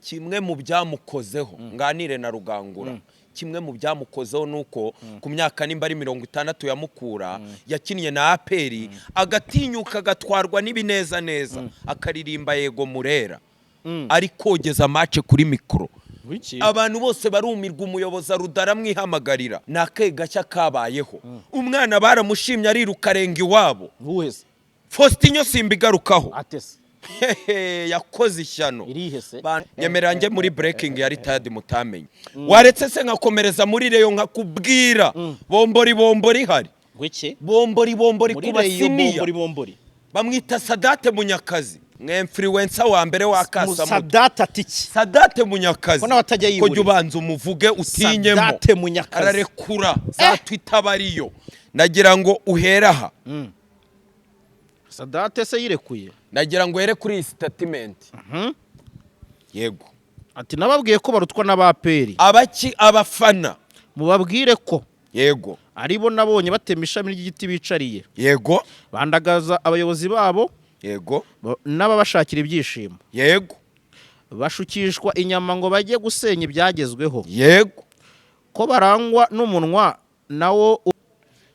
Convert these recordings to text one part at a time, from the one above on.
Kimwe mu byamukozeho, nganire na Rugangura, kimwe mu byamukozeho ni uko ku myaka nimba ari 60 ya Mukura yakinnye na APR, agatinyuka agatwarwa n'ibineza neza, akaririmba "Yego Murera" ari kogeza match kuri mikoro. Wiki? Abantu bose barumirwa. Umuyobozi arudara amwihamagarira. Ni akahe gashya kabayeho? Umwana baramushimye, ariruka arenga iwabo. Buhe se? Faustinho simbigarukaho. Atese? Hehe, yakoze ishyano. Irihe se? Nyemerera njye muri breaking ya retired mutamenye. Waretse se nkakomereza muri Rayon, nkakubwira bombori bombori ihari? Wiki? Bombori bombori. Muri ku Rayon? Basiniya. Bombori bombori. Bamwita Sadate Munyakazi, mwe influencer wa mbere wa Kasamutwe. Sadate atiki? Sadate Munyakazi. Ko nawe atajya Ko yiburira. jya ubanza umuvuge utinyemo. Sadate Munyakazi. Ararekura za Twitter bariyo. Nagira ngo uhere aha. Sadate se yirekuye? Nagira ngo uhere kuri iyi statement, yego. Ati: "Nababwiye ko barutwa n'aba APR." Abaki? Abafana. "Mubabwire ko aribo nabonye batema ishami ry'igiti bicariye, bandagaza abayobozi babo n'ababashakira ibyishimo, bashukishwa inyama ngo bajye gusenya ibyagezweho, ko barangwa n'umunwa nawo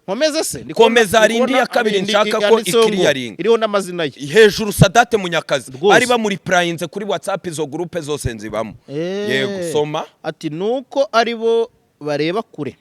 nkomeze se? Ndi Komeza, hari ndi indi ya kabiri indi nshaka ko yanditseho ngo ikiriyaringa. Iriho n'amazina ye. Hejuru Sadate Munyakazi. Rwose. Bari bamuripurayinze kuri WhatsApp, izo groupe zose nzibamo. Yego, soma. Ati: "Nuko ari bo bareba kure,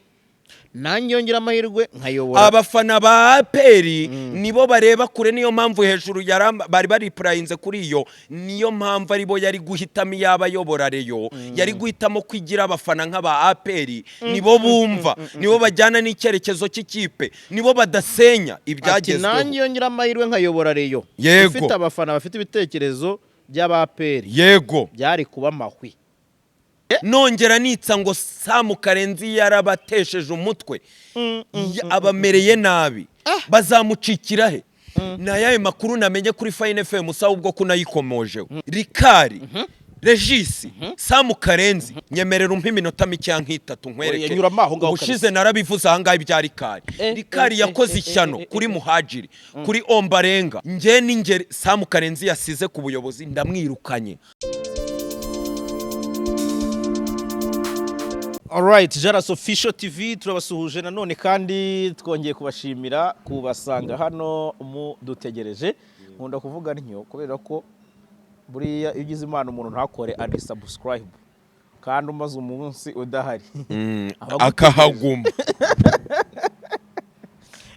nanjye yongera amahirwe nkayobora." Abafana ba APR nibo bareba kure, niyo mpamvu hejuru bari baripurayinze kuri iyo. Niyo mpamvu aribo yari guhitamo iyaba ayobora Rayon, yari guhitamo kwigira abafana nk'aba APR. Nibo bumva, nibo bajyana n'icyerekezo cy'ikipe, nibo badasenya Ati: ibyagezweho. "Nanjye yongera amahirwe nkayobora Rayon ifite abafana bafite ibitekerezo by'aba APR, byari kuba amahwi." Nongera nitsa ngo Samu Karenzi yarabatesheje umutwe, abamereye nabi, bazamucikira he? Ni ayahe makuru namenye kuri Fine FM usaba ubwo kunayikomojeho? Rikari Regisi Samu Karenzi, nyemerera umpe iminota mikeya nk'itatu nkwereke. Oya, nyuramo aho ngaho. Ubushize Kabisa. narabivuze ahangaha ibya Rikari. Rikari yakoze ishyano kuri Muhajiri, kuri Ombarenga. Njye n'ingeri Samu Karenzi yasize ku buyobozi, ndamwirukanye. Alright, Jaras Official TV turabasuhuje nanone kandi twongeye kubashimira kubasanga hano mudutegereje. Nkunda kuvuga ntyo kubera ko buriya iyo ugize Imana umuntu ntakore unsubscribe kandi umaze umunsi udahari, abagutegereje. Akahaguma.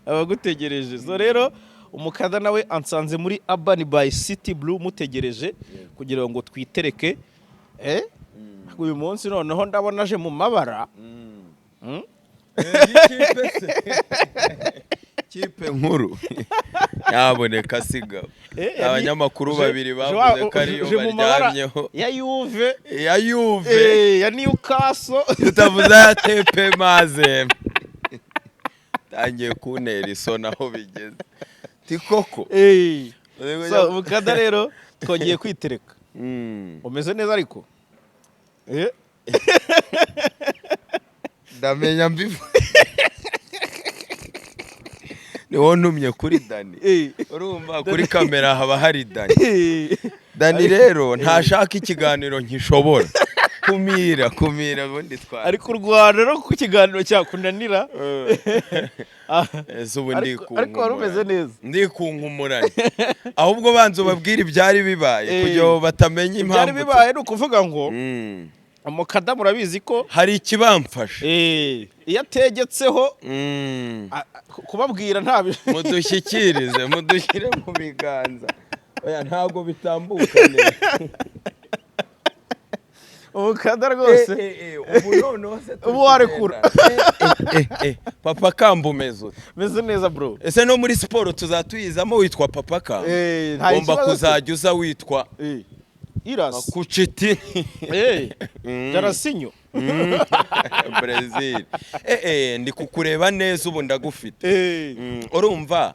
Abagutegereje. So rero umukada nawe ansanze muri Urban by City Blue mutegereje kugira ngo twitereke. Uyu munsi noneho ndabona aje mu mabara. Kipe nkuru yaboneka sigabo. Abanyamakuru babiri bavuze ko ariyo je mu mabara baryamyeho. Ya Juve. Ya Juve. Ya Newcastle. Tutavuze ya TP Mazembe, tangiye kuntera isoni aho bigeze ti koko. So umukada rero twongeye kwitereka. Umeze neza ariko? Ndamenya mbivu niwo ntumye kuri Dani. Urumva kuri kamera haba hari Dani. Dani rero ntashaka ikiganiro nkishobora kumira kumira ubundi twara. Ariko u Rwanda no ku kiganiro cyakunanira. Ese ubu Ariko wari umeze neza. Ndikunkumuranye. Ahubwo banza ubabwire ibyari bibaye kugira ngo batamenya Ibyari impamvu. bibaye ni ukuvuga ngo umukadamu urabizi ko Hari ikibamfasha. Iyo ategetseho kubabwira nta Mudushyikirize, mudushyire mu biganza. Oya, ntabwo bitambuka neza. Umukada rwose. Ubu noneho se turi Ubu warekura. kugendana. Papa Kamba, umeze ute? Meze neza, bro. Ese no muri siporo tuzatuyizamo witwa Papa Kamba? Nta Ugomba kibazo se. kuzajya uza witwa Irasi. Kuciti. Jarasinyo. Brazil. Ndi kukureba neza ubu, ndagufite. Urumva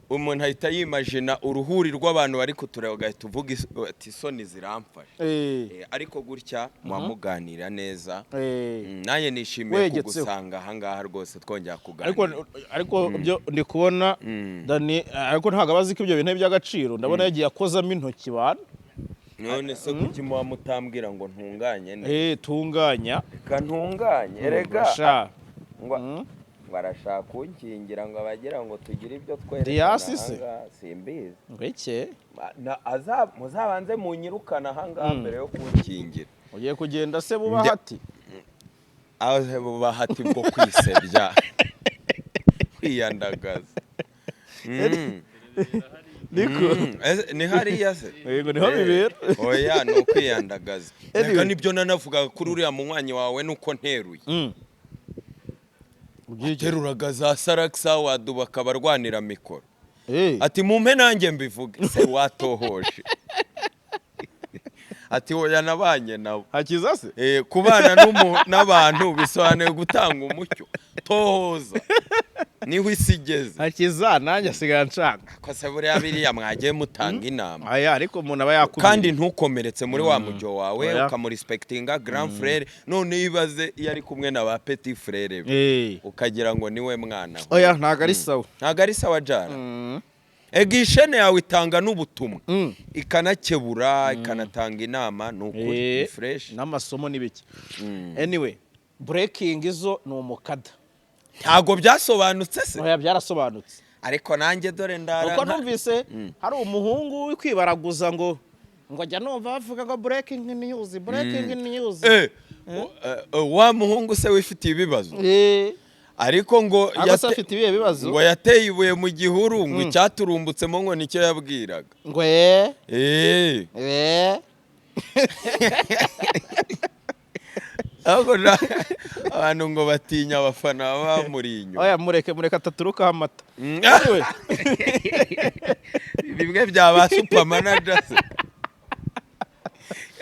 umuntu ahita yimajina uruhuri rw'abantu bari kutureba, ugahita uvuga ati isoni ziramfasha. Ariko gutya muba muganira neza. Nanjye nishimiye Wegetseho. kugusanga ahangaha rwose, twongera Ariko kuganira. Ariko byo ndi kubona Dani, ariko ntabwo abazi ko ibyo bintu ari iby'agaciro. Ndabona yagiye akozamo intoki bana. None se kuki muba mutambwira ngo ntunganye neza? Tunganya. Reka ntunganye erega. Sha. Ngo ngo arashaka kunkingira, ngo abagira ngo tugire ibyo twerekana. Diyasi se? Ahangaha, simbizi. Ngo iki? Muzabanze munyirukana ahangaha mbere yo kunkingira. Ugiye kugenda se buba hati? Aho bahati bwo kwisebya, kwiyandagaza. Niko. Ese ni hariya se? Yego, niho bibera. Oya, ni ukwiyandagaza. Anyway. Reka nibyo nanavugaga kuri uriya munywanyi wawe, nuko nteruye. Ugiye iki? Teruraga za Salax Award, bakaba barwanira mikoro. Ati: "Mumpe nanjye mbivuge." Se watohoje? Ati: "Oya, nabanye nabo." Hakiza se? Kubana n'abantu bisobanuye gutanga umucyo. Tohoza, niho isi igeze. Hakiza nanjye asigaye anshaka. Ko se buriya biriya mwagiye mutanga inama? Aya, ariko umuntu aba yakubiye. Kandi ntukomeretse muri wa mujyo wawe. Oya. Ukamurespectinga grand frère. None ibaze iyo ari kumwe na ba petit frère be, ukagira ngo niwe mwana we. Oya, ntabwo ari sawa. Ntabwo ari sawa jara. Ega iyi shene yawe itanga n'ubutumwa, ikanakebura, ikanatanga inama, ni ukuri. Ni fresh. N'amasomo n'ibiki. Anyway, breaking izo ni umukada. Ntabwo byasobanutse se? Oya, byarasobanutse. Ariko nanjye dore ndara Uko numvise hari umuhungu uri kwibaraguza ngo ajya numva bavuga ngo breaking news, breaking news. Wa muhungu se wifitiye ibibazo? Ariko ngo Ariko se afite ibihe bibazo? Ngo yateye ibuye mu gihuru, ngo icyaturumbutsemo ngo nicyo yabwiraga. Ngo eh. Ahubwo abantu ngo batinya abafana baba bamuri inyuma. Oya, mureke, mureke ataturukaho amata. Anyway, Bimwe bya ba supermanager se.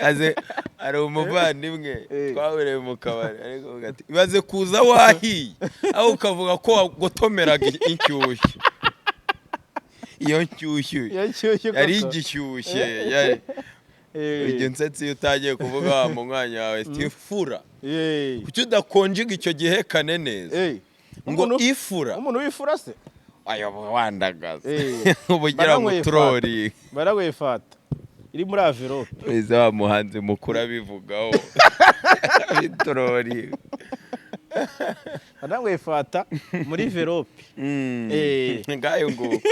Aze hari umuvandimwe twahuriye mu kabari, ariko avuga ati: "Ibaze kuza wahiye, aho ukavuga ko wagotomeraga inshyushyu." Iyo nshyushyu Iyo nshyushyu yari koko. igishyushye yari ujya unsetsa iyo utagiye kuvuga wa munywanyi wawe ati: "Ifura." Kuki udakonjiga icyo gihekane neza? Ngo ifura. Umuntu w'ifura se? Ayo, wandagaza. Uba ugira ngo Baranyweye. Turori. Baranyweye fata iri muri enveloppe. Wese wa muhanzi mukuru abivugaho bitorori. Baranyweye fata muri enveloppe. Ngayo nguko.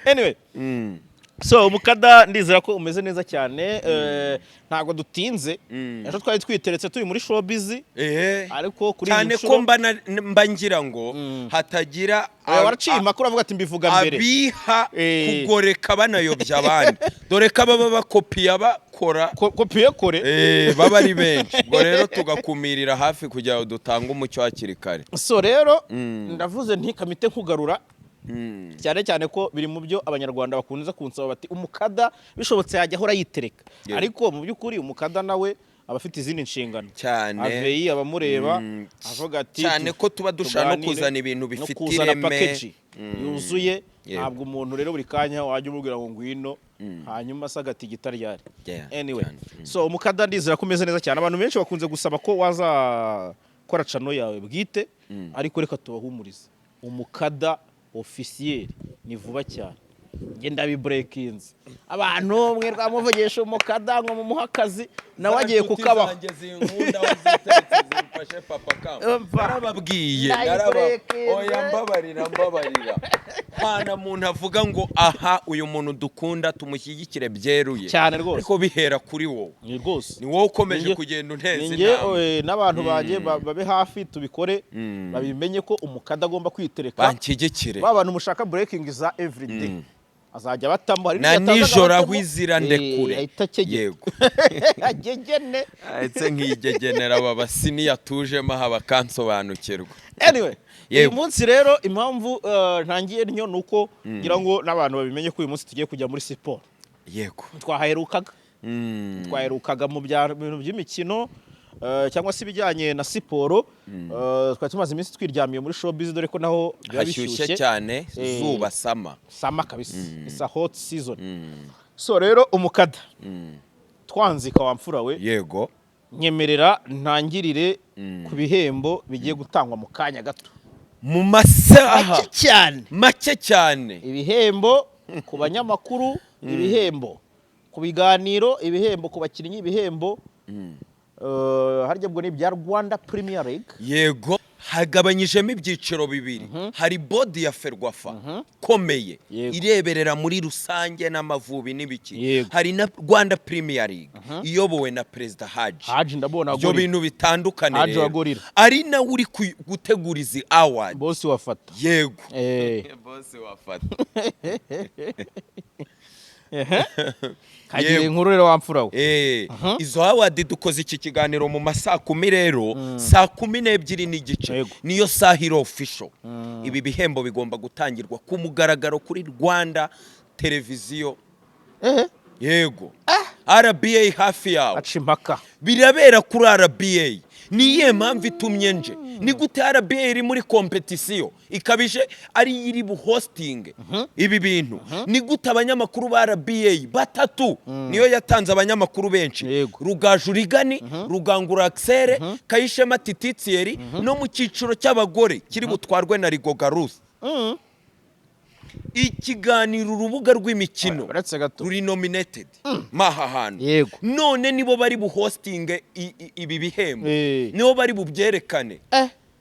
Anyway, so umukada, ndizera ko umeze neza cyane. Ntabwo dutinze. Ejo twari twiteretse turi muri showbiz, ariko kuri iyi Cyane nshuro ko mba ngira ngo hatagira Oya, waraciye impaka uravuga ati mbivuga mbere. abiha kugoreka banayobya abandi, dore ko ababa bakopiya bakora Kopiye kore. Baba ari benshi. Ubwo rero tugakumirira hafi kugira ngo dutange umucyo hakiri kare. So rero ndavuze nti kamite nkugarura, cyane cyane ko biri mu byo Abanyarwanda bakunze kunsaba, bati umukada bishobotse yajya ahora yitereka. Ariko mu by'ukuri umukada nawe aba afite izindi nshingano. Cyane. Aveyi abamureba avuga ati Cyane ko tuba dushaka no tuganire, kuzana ibintu no bifite kuzana ireme. package yuzuye. Ntabwo umuntu rero buri kanya wajya umubwira ngo ngwino, hanyuma se agatigita ryari? Anyway, cyane. So umukada, ndizera ko umeze neza cyane. Abantu benshi bakunze gusaba ko wazakora channel yawe bwite, ariko reka tubahumurize, Umukada Officiel ni vuba cyane. Njye ndabibreakinze. Abantu mwe rwamuvugisha umukada ngo mumuhe akazi, nawe agiye kukabaho. Zanjye zinkunda aho ziteretse zimfashe papa kamba. Umva. Narababwiye. Ndayibreakinze. Oya, mbabarira, mbabarira. Nta muntu avuga ngo aha uyu muntu dukunda tumushyigikire byeruye. Cyane rwose. Ariko bihera kuri wowe. Ni rwose. Ni wowe ukomeje kugenda unteza Ni njye, intambwe. n'abantu banjye babe hafi tubikore, babimenye ko umukada agomba kwitereka. Banshyigikire. Ba bantu mushaka breaking za everyday, azajya batamo. Hari Na n'igihe atazaga nijoro aho batamo. izira ndekure. Ahita akegeta. Yego. Agegene. Ndetse nkigegenera aba basiniya tujemo aha bakansobanukirwa. Anyway, uyu munsi rero impamvu ntangiye ntyo ni uko ngira ngo n'abantu babimenye ko uyu munsi tugiye kujya muri siporo. Twahaherukaga twaherukaga mu bintu by'imikino, cyangwa se ibijyanye na siporo. Twari tumaze iminsi twiryamiye muri showbiz, dore ko naho biba Hashyushye bishyushye. cyane, zuba sama. Summer kabisa, it's a hot season. So rero umukada, twanzika wa mfura we, Yego. nyemerera ntangirire ku bihembo bigiye gutangwa mu kanya gato. Mu masaha Make cyane. make cyane. Ibihembo ku banyamakuru, ibihembo Ku biganiro, ibihembo ku bakinnyi, ibihembo harya ubwo ni ibya Rwanda Premier League. Yego, hagabanyijemo ibyiciro bibiri. Hari board ya FERWAFA komeye ireberera muri rusange n'Amavubi n'ibiki. Hari na Rwanda Premier League iyobowe na Perezida Haji. Haji ndabona Ibyo Gorilla. bintu bitandukanye. Haji wa Rero Gorilla. ari nawe uri gutegura izi award. Boss wafata. Yego. Boss wafata. Kagira inkuru rero wamfura we. Izo award, dukoze iki kiganiro mu ma 10:00 rero, 12:30 niyo saha iri official ibi bihembo bigomba gutangirwa ku mugaragaro kuri Rwanda Televiziyo. Yego, RBA hafi yawe. Aca impaka. Birabera kuri RBA. Ni iyihe mpamvu itumye nje? Ni gute RBA iri muri competition ikabije ari iri buhostinge ibi bintu? Ni gute abanyamakuru ba RBA batatu, niyo yatanze abanyamakuru benshi, Rugaju Rigani, Rugangura Axel, Kayishema Tititieri, no mu cyiciro cy'abagore kiri butwarwe na Rigoga Ruth, ikiganiro Urubuga rw'Imikino Uretse gato. ruri nominated maha hantu? None nibo bari buhostinge ibi bihembo, nibo bari bubyerekane.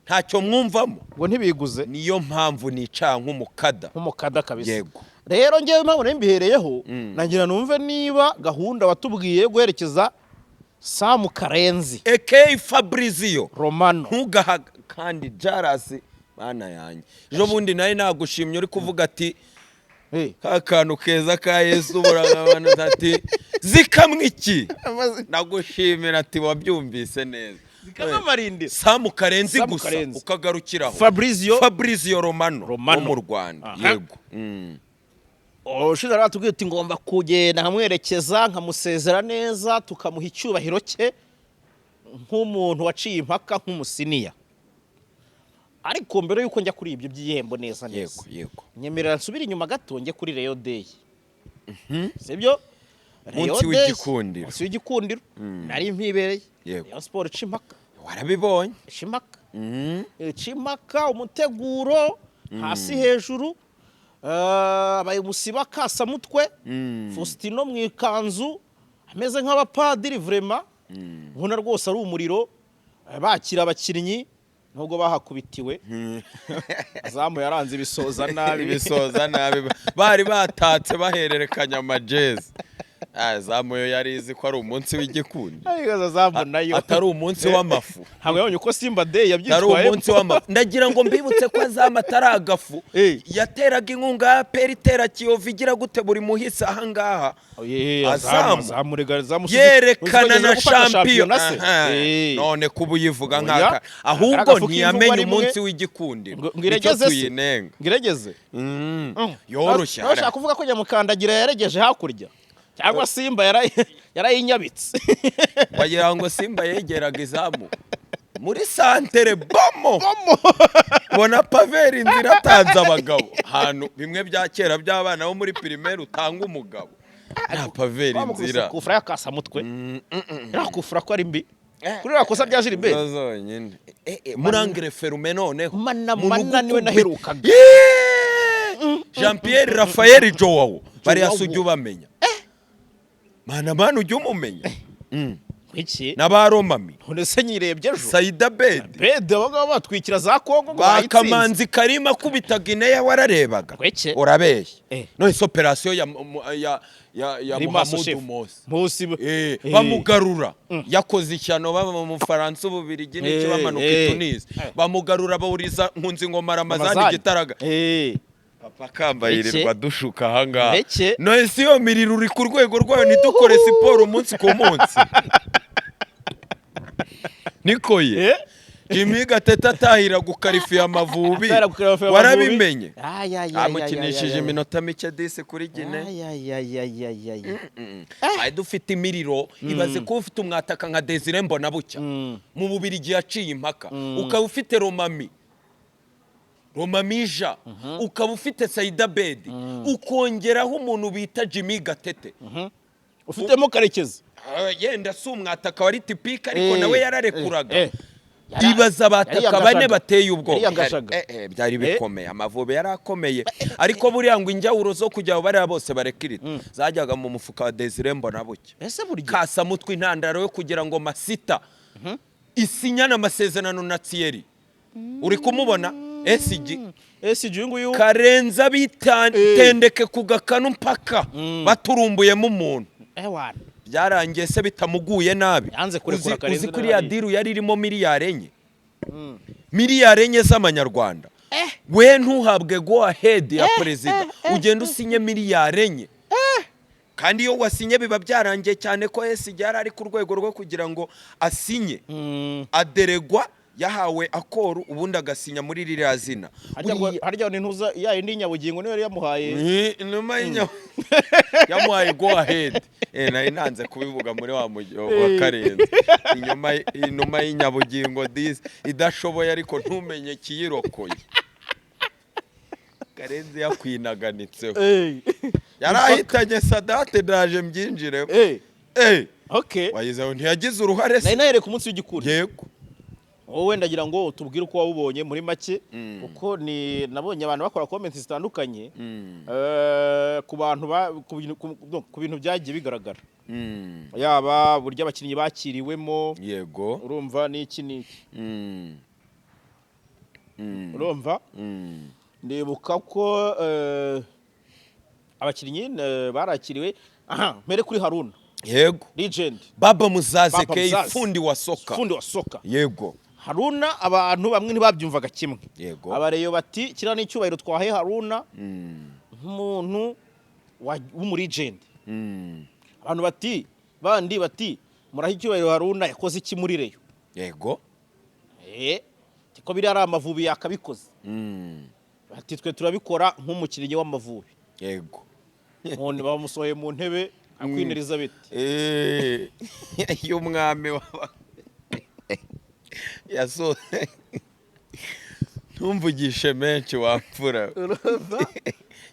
Ntacyo mwumvamo? Ngo ntibiguze. Niyo mpamvu nica nk'umukada. Nk'umukada kabisa. Yego. Rero ngewe impamvu nari mbihereyeho, nagira numve niba gahunda watubwiye guherekeza Samu Karenzi aka Fabrizio Romano. Ntugaha kandi jarasi, mana yanjye. Ejo bundi nawe nagushimye uri kuvuga ati ka kantu keza ka Yesu buragabanutse, ati zikamwe iki, nagushimira ati wabyumvise neza. Zikamwe amarindira. Samu Karenzi Samu gusa Karenzi. ukagarukiraho. Fabrizio Fabrizio Romano Romano. wo mu Rwanda. Yego. Ushize aratubwiye uti ngomba kugenda nkamwerekeza, nkamusezera neza, tukamuha icyubahiro cye nk'umuntu waciye impaka, nk'umusiniya. Ariko mbere y'uko njya kuri ibyo by'ihembo neza neza, yego yego nyemerera nsubire inyuma gato, njye kuri Rayon Day, sibyo? Munsi w'igikundiro. Munsi w'igikundiro nari mpibereye. Rayon Sport ica impaka. Warabibonye. Ica impaka, ica impaka, umuteguro hasi hejuru. Abaye umusiba kasamutwe Faustino mu ikanzu ameze nk'abapadiri, vraiment ubona rwose ari umuriro. Bakira abakinnyi nubwo bahakubitiwe, azamu yaranze ibisoza nabi. Ibisoza nabi, bari batatse bahererekanya amajezi. Zamu yo yari izi ko ari umunsi w'igikundi, Ariko azamu nayo atari umunsi w'amafu. Ntabwo yabonye uko Simba Day Atari yabyitwayemo. umunsi w'amafu. Ndagira ngo mbibutse ko azamu atari agafu. Yateraga inkunga ya APR, itera Kiyovu, igira gute buri muhisi ahangaha. Azamu. Azamu rega, azamu Yerekana na gufata shampiyona se. Aha. None kuba uyivuga Oya. nkaka, ahubwo Agafu k'imvugo ntiyamenye rimwe. umunsi w'igikundiro. Ngo Nicyo iregeze se? tuyinenga. Ngo iregeze? Yoroshye. Nawe ushaka kuvuga ko nyamukandagira yaregeje hakurya, cyangwa Simba yarayinyabitse? Wagira ngo Simba yegeraga izamu muri santere, bomo bona paveri inzira atanze abagabo, ahantu bimwe bya kera by'abana bo muri primaire, utanga umugabo nta paveri Bamukubise inzira. Kufura y'akasamutwe, iriya kufura ko ari mbi kuri iriya kosa rya Gilbert. Zo zonyine. Muri angle fermé noneho. Mana Muntu mana niwe naherukaga. Yeee! Jean Pierre Raphael Joao bariya Joao. se ujya ubamenya? Mana mana, ujya umumenya? Iki N'abaromami. None se nyirebye ejo. Saida Bedi. Bede, abo ngabo batwikira za Kongo ngo Ba bayitsinze. Kamanzi Karima akubita Gineya, wararebaga? Kweke. Urabeshya. None se operation ya Yari maso Muhamudu chef. Mose Musi bamugarura yakoze ishyano, baba mu Bufaransa, Ububirigi n'iki, bamanuka i Tunisi, bamugarura bawuriza Nkunzingoma Ramazani Ramazani. Gitaraga. Papa Kamba yirirwa dushuka ahangaha. Eke. None si iyo miriro uri ku rwego rwayo, ntidukore siporo umunsi ku munsi, niko ye? Jimmy Gatete atahira gukarifiya Amavubi. Atahira gukarifiya Amavubi. Warabimenye? Ay, ay, ay, Amukinishije ay, ay, ay. iminota mike disi kuri Gine. Ay, ay, ay, ay, ay, ay. Twari dufite imiriro. Ibaze kuba ufite umwataka nka Desire Mbonabucya, mu Bubirigi yaciye impaka, ukaba ufite Romami Romamija, ukaba ufite Saida Bedi, ukongeraho umuntu bita Jimmy Gatete. Ufitemo Karekezi. Ah, yenda si umwataka wari typique, ariko nawe yararekuraga. Ibaza abataka Yariyangashaga. bane bateye ubwoba. Yariyangashaga. Byari bikomeye, Amavubi yari akomeye, ariko buriya ngo injyawuro zo kujya bariya bose barekirita zajyaga mu mufuka wa Desire Mbonabucya. Ese burya Kasamutwe, intandaro yo kugira ngo Masita isinyane amasezerano na Thierry, uri kumubona SG. SG uyu nguyu. Karenza bitendeke ku gakanu mpaka baturumbuyemo umuntu. Ewana. Byarangiye se bitamuguye nabi? Yanze kurekura Karenzi. Uzi ko iriya deal yari irimo miliyari 4, miliyari 4 z'amanyarwanda? We ntuhabwe go ahead ya perezida, ugenda usinye miliyari 4, kandi iyo wasinye biba byarangiye, cyane ko SG yari ari ku rwego rwo kugira ngo asinye, aderegwa yahawe accord, ubundi agasinya muri ririya zina. Harya ngo harya ni ntuza ya yindi nyabugingo niyo yari yamuhaye. Inuma yamuhaye go ahead. Nari nanze kubivuga muri wa mujyi wa Karenzi. Inyuma inuma y'inyabugingo disi idashoboye, ariko ntumenye kiyirokoye. Karenzi yakwinaganitseho. Yarahitanye Sadate, ndaje mbyinjiremo. Wayizeho ntiyagize uruhare Nari se? nahereye ku munsi w'igikuri. Yego. Wowe ndagira ngo utubwire uko wawubonye muri make, kuko ni nabonye abantu bakora comments zitandukanye ku bantu no, ku bintu byagiye bigaragara, yaba uburyo abakinnyi bakiriwemo, urumva, n'iki n'iki. Urumva, ndibuka ko abakinnyi barakiriwe. Aha mpere kuri Haruna, legend. Baba Muzaze. Baba Kei. Muzaze. Fundi wa soka. Fundi wa soka. Haruna, abantu bamwe ntibabyumvaga kimwe. Abareyo bati kiriya ni icyubahiro twahaye Haruna nk'umuntu w'umulegend. Abantu bati, bandi bati muraha icyubahiro Haruna yakoze iki muri Rayon? Ko biriya ari Amavubi yakabikoze. Bati twe turabikora nk'umukinnyi w'Amavubi. None bamusohoye mu ntebe nka Queen Elizabeth. Y'umwami waba yaso ntumvugishe menshi wamfura.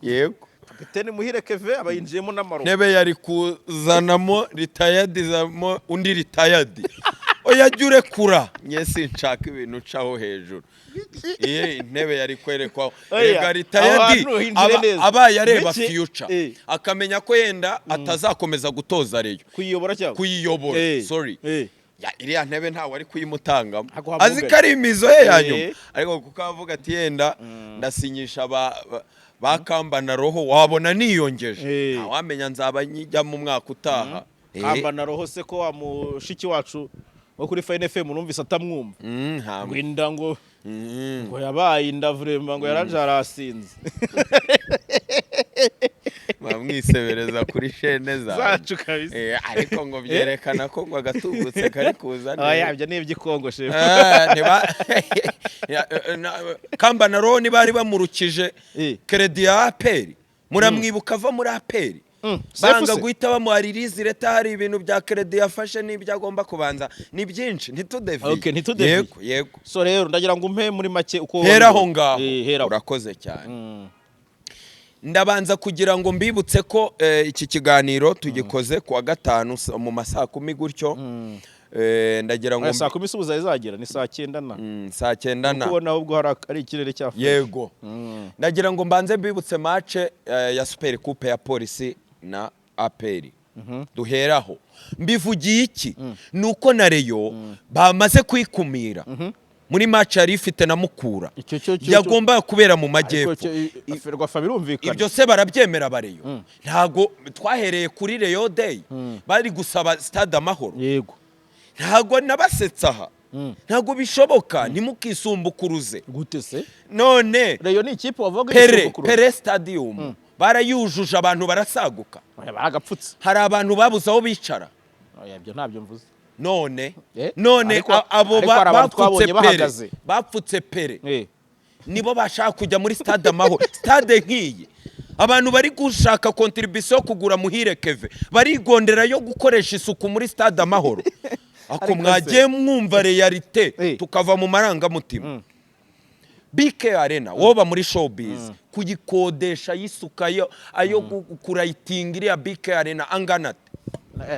Yego. Kapitene Muhire Keve aba yinjiyemo n'amaronko. Ntebe yari kuzanamo retired, zamo undi retired. Oya, jya urekura, nye sinshaka ibintu ucaho hejuru. Iye intebe yari kwerekwaho. Oya, Rega retired aho hantu hinjire neza. abaye areba Biki? future, akamenya ko yenda atazakomeza gutoza Rayon, kuyiyobora cyangwa kuyiyobora, sorry. Ya, iriya ntebe ntawe ari kuyimutangamo, Ntabwo azi wamugana. ko ari imizo ye ya nyuma, ariko kuko avuga ati yenda ndasinyisha ba Kamba na Roho, wabona niyongeje, ntawamenya, nzaba njya mu mwaka utaha. Kamba na Roho se, ko wa mushiki wacu wo kuri Fine FM numvise atamwumva, ngo inda ngo ngo yabaye inda vraiment, ngo yaraje arasinze. Bamwisebereza kuri chaîne zacu. Zacu kabisa. Ariko ngo byerekana ko ngo agatubutse kari kuza Oya, neza. ibyo ni iby'ikongo, shefu. Kamba na Roho ntibari bamurukije crédit ya APR? Muramwibuka ava muri APR, banga Sefu se? guhita bamuha release letter, hari ibintu bya crédit yafashe n'ibyo agomba kubanza, ni byinshi, ntitudeviye. Okay, ntitudeviye. Yego. So rero ndagira ngo umpe muri make uko Hera aho ngaho. Hera aho. Urakoze cyane. Ndabanza kugira ngo mbibutse ko iki kiganiro tugikoze ku wa gatanu mu masaa 10 gutyo. Ndagira ngo Oya, saa 10 isubuza izagera ni saa 9 na Saa 9 na kubona ahubwo hari ari ikirere cya fresh. Yego. Ndagira ngo mbanze mbibutse match ya Super Coupe ya Polisi na APR. Duheraho. Mbivugiye iki? Nuko na Rayon bamaze kwikumira muri match yari ifite na Mukura Icyo cyo cyo yagombaga kubera mu Ariko majyepfo. Ferwafa birumvikana. Ibyo se barabyemera bareyo? Ntago twahereye kuri Rayon Day bari gusaba Stade Amahoro? Ntago nabasetsa aha. Ntago bishoboka, ntimukisumbukuruze. Gute se? None Rayon ni ikipe wavuga Pele isumbukuruza? Pele Stadium barayujuje, abantu barasaguka. Oya, baragapfutse. Hari abantu babuze aho bicara. Oya, ibyo ntabyo mvuze. None none abo Ariko hari abantu bapfutse twabonye Pele, bahagaze. bapfutse Pele, nibo bashaka kujya muri Stade Amahoro. Stade nk'iyi, abantu bari gushaka contribution yo kugura Muhire Keve, barigondera yo gukoresha isuku muri Stade Amahoro. Ako Ariko se- mwagiye mwumva réalité, tukava mu marangamutima. BK Arena, woba muri showbiz, kuyikodesha y'isuka ayo kurayitinga iriya BK Arena angana ate?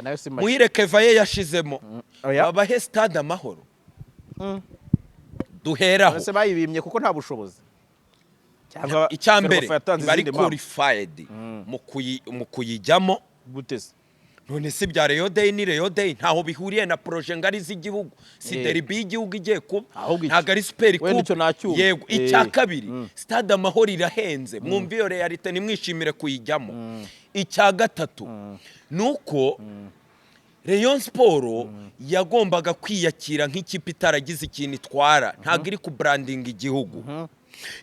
Nayo si make. Muhire Keve ye yashizemo. Oya. Babahe Stade Amahoro. Duheraho. Ese bayibimye kuko nta bushobozi, cyangwa Icya mbere, Ferwafa yatanze bari izindi mpamvu? qualified mu kuyijyamo. Gute se? None si bya Rayon Day? Ni Rayon Day, ntaho bihuriye na projet ngari z'igihugu, si derby y'igihugu igiye kuba. Ahubwo Ntabwo ari Super Wenda Coupe. icyo nacyumva. Yego. Icya kabiri, Stade Amahoro irahenze, mwumve iyo réalité, nimwishimire kuyijyamo. Icya gatatu ni uko Rayon Sport yagombaga kwiyakira nk'ikipe itaragize ikintu itwara, ntabwo iri kubrandinga igihugu.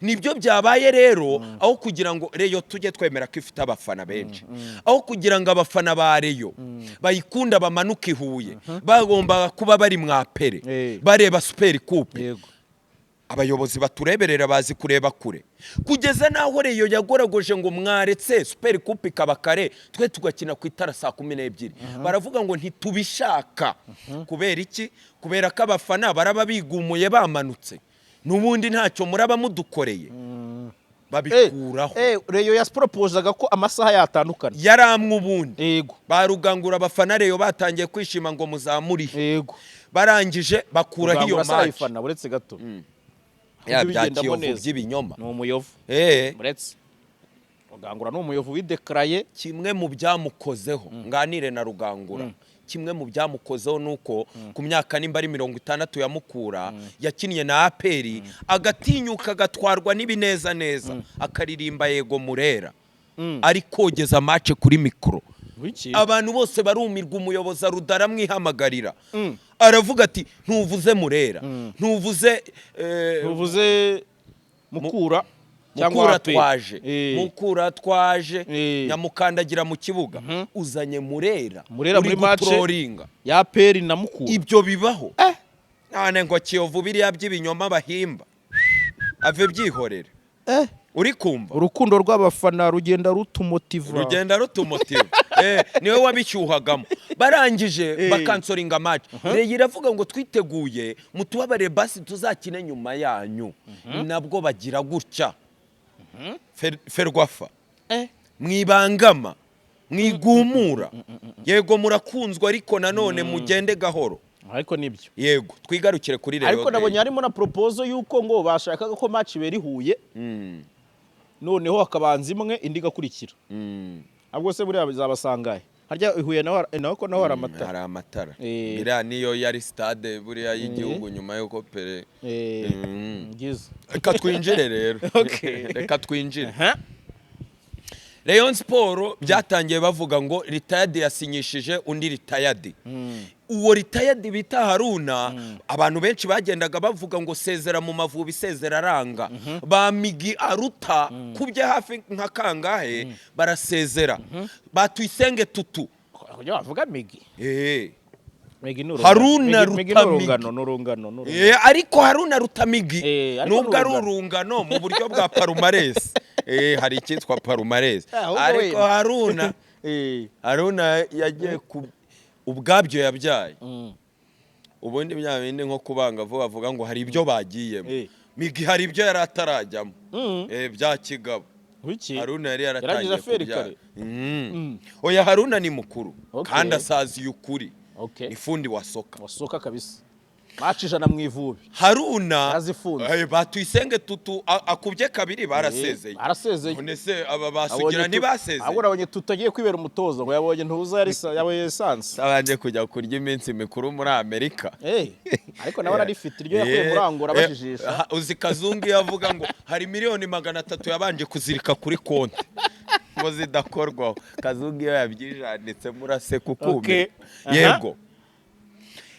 Nibyo byabaye rero. Aho kugira ngo Rayon, tujye twemera ko ifite abafana benshi, aho kugira ngo abafana ba Rayon bayikunda bamanuke i Huye, bagombaga kuba bari mwapere bareba Super Coupe. Abayobozi batureberera bazi kureba kure, kugeza n'aho Rayon yagoragoje ngo mwaretse Super Coupe ikaba kare, twe tugakina ku itara saa 12, baravuga ngo ntitubishaka. Kubera iki? Kubera ko abafana baraba bigumuye bamanutse, n'ubundi ntacyo muraba mudukoreye. Babikuraho. Rayon yasiporopozaga ko amasaha yatandukana. Yari amwe ubundi. Barugangura abafana Rayon batangiye kwishima ngo muzamurihe. Barangije bakuraho iyo Rugangura match. arayifana, uretse gato. Ya Ibyo bya bigendamo Kiyovu neza. by'ibinyoma. Ni umuyovu. Uretse Rugangura ni umuyovu widekaraye. Kimwe mu byamukozeho, nganire na Rugangura, kimwe mu byamukozeho ni uko ku myaka nimba ari 60 ya Mukura yakinnye na APR, agatinyuka agatwarwa n'ibineza neza, akaririmba "Yego Murera" ari kogeza match kuri mikoro. Wiki? Abantu bose barumirwa. Umuyobozi aruda aramwihamagarira, aravuga ati: "Ntuvuze Murera, ntuvuze Tuvuze Mukura cyangwa Mukura APR. twaje, Mukura twaje, nyamukandagira mu kibuga, uzanye Murera, Murera uri muri match gutroringa." ya APR na Mukura. Ibyo bibaho none ngo Kiyovu, biriya by'ibinyoma bahimba ave byihorere. Uri kumva? Urukundo rw'abafana rugenda rutumotiva. Rugenda rutumotiva. Niwe wabishyuhagamo. Barangije bakansoringa match, Rayon iravuga ngo twiteguye, mutubabarire basi tuzakine nyuma yanyu. Nabwo bagira gutya, Ferwafa, mwibangama, mwigumura. Yego murakunzwe, ariko nanone mugende gahoro. Ariko nibyo. Yego, twigarukire kuri Rayon Ariko nabonye Day. harimo na proposal y'uko ngo bashakaga ko match ibera i Huye, noneho hakabanza imwe, indi igakurikira. Ahubwo se buriya bizabasangahe? Harya i Huye naho ko naho hari amatara? Hari amatara. Eh. Biriya niyo yari stade buriya y'igihugu nyuma y'uko Pele Byiza. Reka twinjire rero. Reka twinjire. Aha. Rayon Sport byatangiye bavuga ngo retired yasinyishije undi retired. Uwo retired bita Haruna, abantu benshi bagendaga bavuga ngo sezera mu Mavubi, sezera aranga. Ba Migi aruta kubye hafi nka kangahe barasezera, batuyisenge tutu. Kugira bavuga Migi. Migi ni Haruna Migi ni Ruta. urungano, ni urungano, ni urungano. Ariko Haruna Rutamigi Ariko nubwo ari urungano. Urungano mu buryo bwa palmarès, hari icyitwa palmarès. Ahubwo Ariko wenda. Haruna Haruna yagiye ku ubwabyo yabyaye. Ubundi bya bindi nko kubanga vuba bavuga ngo hari ibyo bagiyemo. Migi hari ibyo yari atarajyamo bya kigabo. Wiki? Haruna yari Yaragize yaratangiye affaire kubyara. kare. Oya, Haruna ni mukuru kandi asaziye ukuri. Ni fundi wa soka. Wasoka kabisa, match 100 mu Ivubi. Haruna Yarazifunze. Batuyisenge tutu akubye kabiri barasezeye. Barasezeye. None se aba basugira ntibasezeye? Ahubwo nabonye tutagiye kwibera umutoza, ngo yabonye ntuza yari yabonye essence. Abanje kujya kurya iminsi mikuru muri Amerika. Ariko nawe ararifite iryo yakuye muri Angola bajijisha. Uzi Kazungu iyo avuga ngo hari miliyoni 300 yabanje kuzirika kuri konti ngo zidakorwaho, Kazungu iyo yabyijanditse muraseka ukumira. Yego,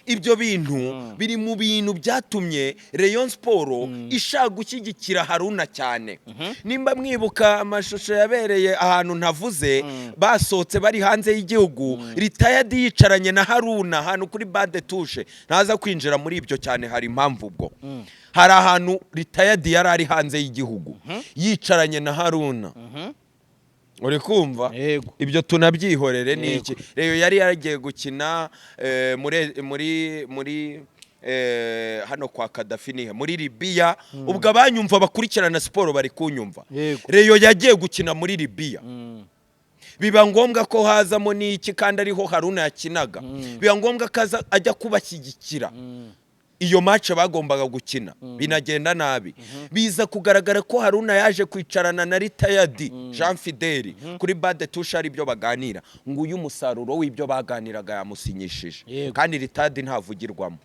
ibyo bintu biri mu bintu byatumye Rayon Sport ishaka gushyigikira Haruna cyane. Nimba mwibuka amashusho yabereye ahantu ntavuze, basohotse bari hanze y'igihugu, retired yicaranye na Haruna ahantu kuri bande touche. Ntaza kwinjira muri ibyo cyane, hari impamvu. Ubwo hari ahantu retired yari ari hanze y'igihugu yicaranye na Haruna, uri kumva? Yego. Ibyo tunabyihorere. Ni Yego. iki? Rayon yari yaragiye gukina muri hano kwa Kadafi, nihe muri Libiya. Ubwo abanyumva bakurikirana siporo bari kunyumva. Rayon yagiye gukina muri Libiya, biba ngombwa ko hazamo n'iki, kandi ariho Haruna yakinaga, biba ngombwa ko aza ajya kubashyigikira. Iyo match bagombaga gukina binagenda nabi, biza kugaragara ko Haruna yaje kwicarana na retired Jean Fideli kuri bande touche, ari ibyo baganira ngo uyu musaruro w'ibyo baganiraga yamusinyishije. Kandi retired ntavugirwamo.